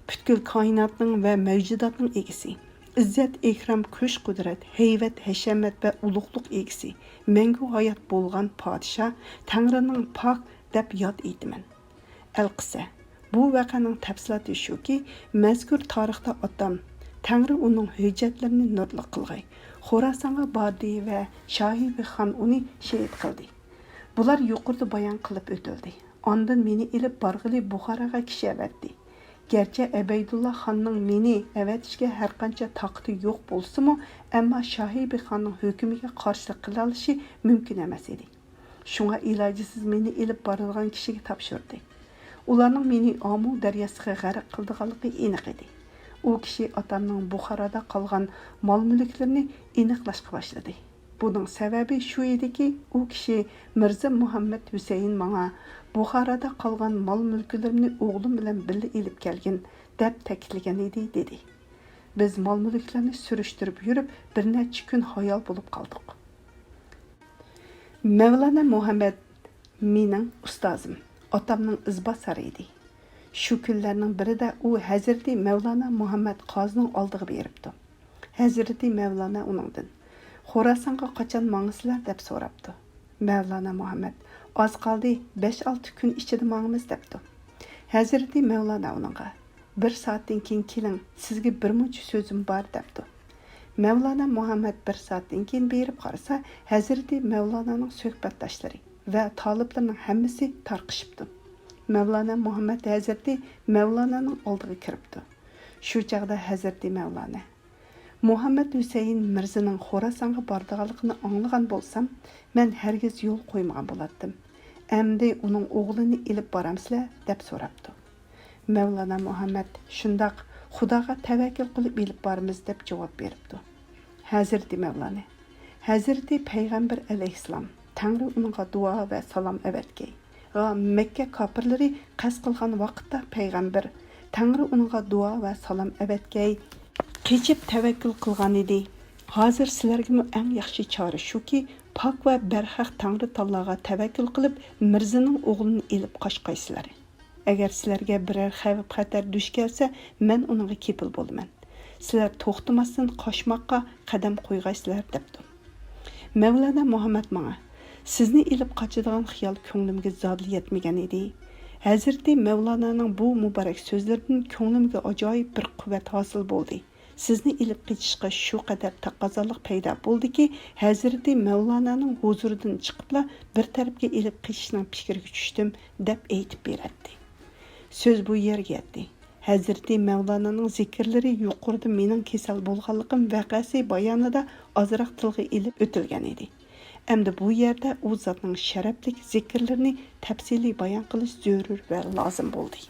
پۈتكۈل كائىناتنىڭ ۋە مەۋجۇداتنىڭ ئىگىسى، ئىززەت، ئىكرام، كۈچ، قۇدرەت، ھەيۋەت، ھەشەمەت ۋە ئۇلۇغلۇق ئىگىسى، مەڭگۈ ھايات بولغان پادىشاھ، تەڭرىنىڭ پاك دەپ ياد ئېيتىمەن. ئەلقىسە، بۇ ۋەقەنىڭ تەپسىلاتى شۇكى، مەزكۇر تارىختا ئاتام، تەڭرى ئۇنىڭ ھۆججەتلىرىنى نۇرلۇق قىلغاي، خوراسانغا باردى ۋە شاھىبى خان ئۇنى شېھىت قىلدى. بۇلار يۇقىرىدا بايان قىلىپ ئۆتۈلدى. ئاندىن مېنى ئېلىپ بارغىلى بۇخاراغا كىشى ئەۋەتتى. گەرچە ئەبەيدۇللا خاننىڭ مېنى ئەۋەتىشكە ھەرقانچە تاقىتى يوق بولسىمۇ، ئەمما شاھىبى خاننىڭ ھۆكمىگە قارشىلىق قىلالىشى مۇمكىن ئەمەس ئىدى. شۇڭا ئىلاجىسىز مېنى ئېلىپ بارىدىغان كىشىگە تاپشۇردى. ئۇلارنىڭ مېنى ئامۇ دەرياسىغا غەرق قىلىدىغانلىقى ئېنىق ئىدى. ئۇ كىشى ئاتامنىڭ بۇخارادا قالغان مال-مۈلۈكلىرىنى ئېنىقلاشقا باشلىدى. بۇنىڭ سەۋەبى شۇ ئىدىكى، ئۇ كىشى مىرزا مۇھەممەد ھۈسەيىن ماڭا بۇخارادا قالغان مال-مۈلۈكلىرىمنى ئوغلۇم بىلەن بىللە ئېلىپ كەلگىن، دەپ تەكىتلىگەن ئىدى، دېدى. بىز مال-مۈلۈكلەرنى سۈرۈشتۈرۈپ يۈرۈپ، بىر نەچچە كۈن ھايال بولۇپ قالدۇق. مەۋلانا مۇھەممەد مېنىڭ ئۇستازىم، ئاتامنىڭ ئىزباسارى ئىدى. شۇ كۈنلەرنىڭ بىرىدە ئۇ ھەزرىتى مەۋلانا مۇھەممەد قازىنىڭ ئالدىغا بېرىپتۇ. ھەزرىتى مەۋلانا ئۇنىڭدىن، «خوراسانغا قاچان ماڭىسىلەر؟» دەپ سوراپتۇ. مەۋلانا مۇھەممەد، «ئاز قالدى، بەش-ئالتە كۈن ئىچىدە ماڭىمىز» دەپتۇ. ھەزرىتى مەۋلانا ئۇنىڭغا، «بىر سائەتتىن كېيىن كېلىڭ، سىزگە بىر مۇنچە سۆزۈم بار» دەپتۇ. مەۋلانا مۇھەممەد بىر سائەتتىن كېيىن بېرىپ قارىسا، ھەزرىتى مەۋلانانىڭ سۆھبەتداشلىرى ۋە تالىپلىرىنىڭ ھەممىسى تارقىشىپتۇ. مەۋلانا مۇھەممەد ھەزرىتى مەۋلانانىڭ ئالدىغا كىرىپتۇ. شۇ چاغدا ھەزرىتى مەۋلانا، «مۇھەممەد ھۈسەيىن مىرزىنىڭ خوراسانغا بارىدىغانلىقىنى ئاڭلىغان بولسام، مەن ھەرگىز يول قويمىغان بولاتتىم. ئەمدى ئۇنىڭ ئوغلىنى ئېلىپ بارامسىلەر؟» دەپ سوراپتۇ. مەۋلانا مۇھەممەد، «شۇنداق، خۇداغا تەۋەككۈل قىلىپ ئېلىپ بارىمىز» دەپ جاۋاب بېرىپتۇ. ھەزرىتى مەۋلانا، ھەزرىتى پەيغەمبەر ئەلەيھىسسالام، تەڭرى ئۇنىڭغا دۇئا ۋە سالام ئەۋەتكەي، ۋە مەككە كاپىرلىرى قەست قىلغان ۋاقىتتا پەيغەمبەر، تەڭرى ئۇنىڭغا دۇئا ۋە سالام ئەۋەتكەي، قېچىپ تەۋەككۈل قىلغانىدى. ھازىر سىلەرگىمۇ ئەڭ ياخشى چارە شۇكى، پاك ۋە بەرھەق تەڭرىتاللاغا تەۋەككۈل قىلىپ، مىرزىنىڭ ئوغلىنى ئېلىپ قاچقايسىلەر. ئەگەر سىلەرگە بىرەر خەۋپ-خەتەر دۇچ كەلسە، مەن ئۇنىڭغا كېپىل بولىمەن. سىلەر توختىماستىن قاچماققا قەدەم قويغايسىلەر، دەپتۇ. مەۋلانا مۇھەممەد ماڭا، سىزنى ئېلىپ قاچىدىغان خىيال كۆڭلۈمگە زادىلا يەتمىگەن ئىدى. ھەزرىتى مەۋلانانىڭ بۇ مۇبارەك سۆزلىرىدىن كۆڭلۈمگە ئاجايىپ بىر قۇۋۋەت ھاسىل بولدى. سىزنى ئېلىپ قېچىشقا شۇ قەدەر تەقەززالىق پەيدا بولدىكى، ھەزرىتى مەۋلانانىڭ ھۇزۇرىدىن چىقىپلا بىر تەرەپكە ئېلىپ قېچىشنىڭ پىكرىگە چۈشتۈم، دەپ ئېيتىپ بېرەتتى. سۆز بۇ يەرگە يەتتى. ھەزرىتى مەۋلانانىڭ زىكىرلىرى يۇقىرىدا مېنىڭ كېسەل بولغانلىقىم ۋەقەسى بايانىدا ئازراق تىلغا ئېلىپ ئۆتۈلگەن ئىدى. ئەمدى بۇ يەردە ئۇ زاتنىڭ شەرەپلىك زىكىرلىرىنى تەپسىلىي بايان قىلىش زۆرۈر ۋە لازىم بولدى.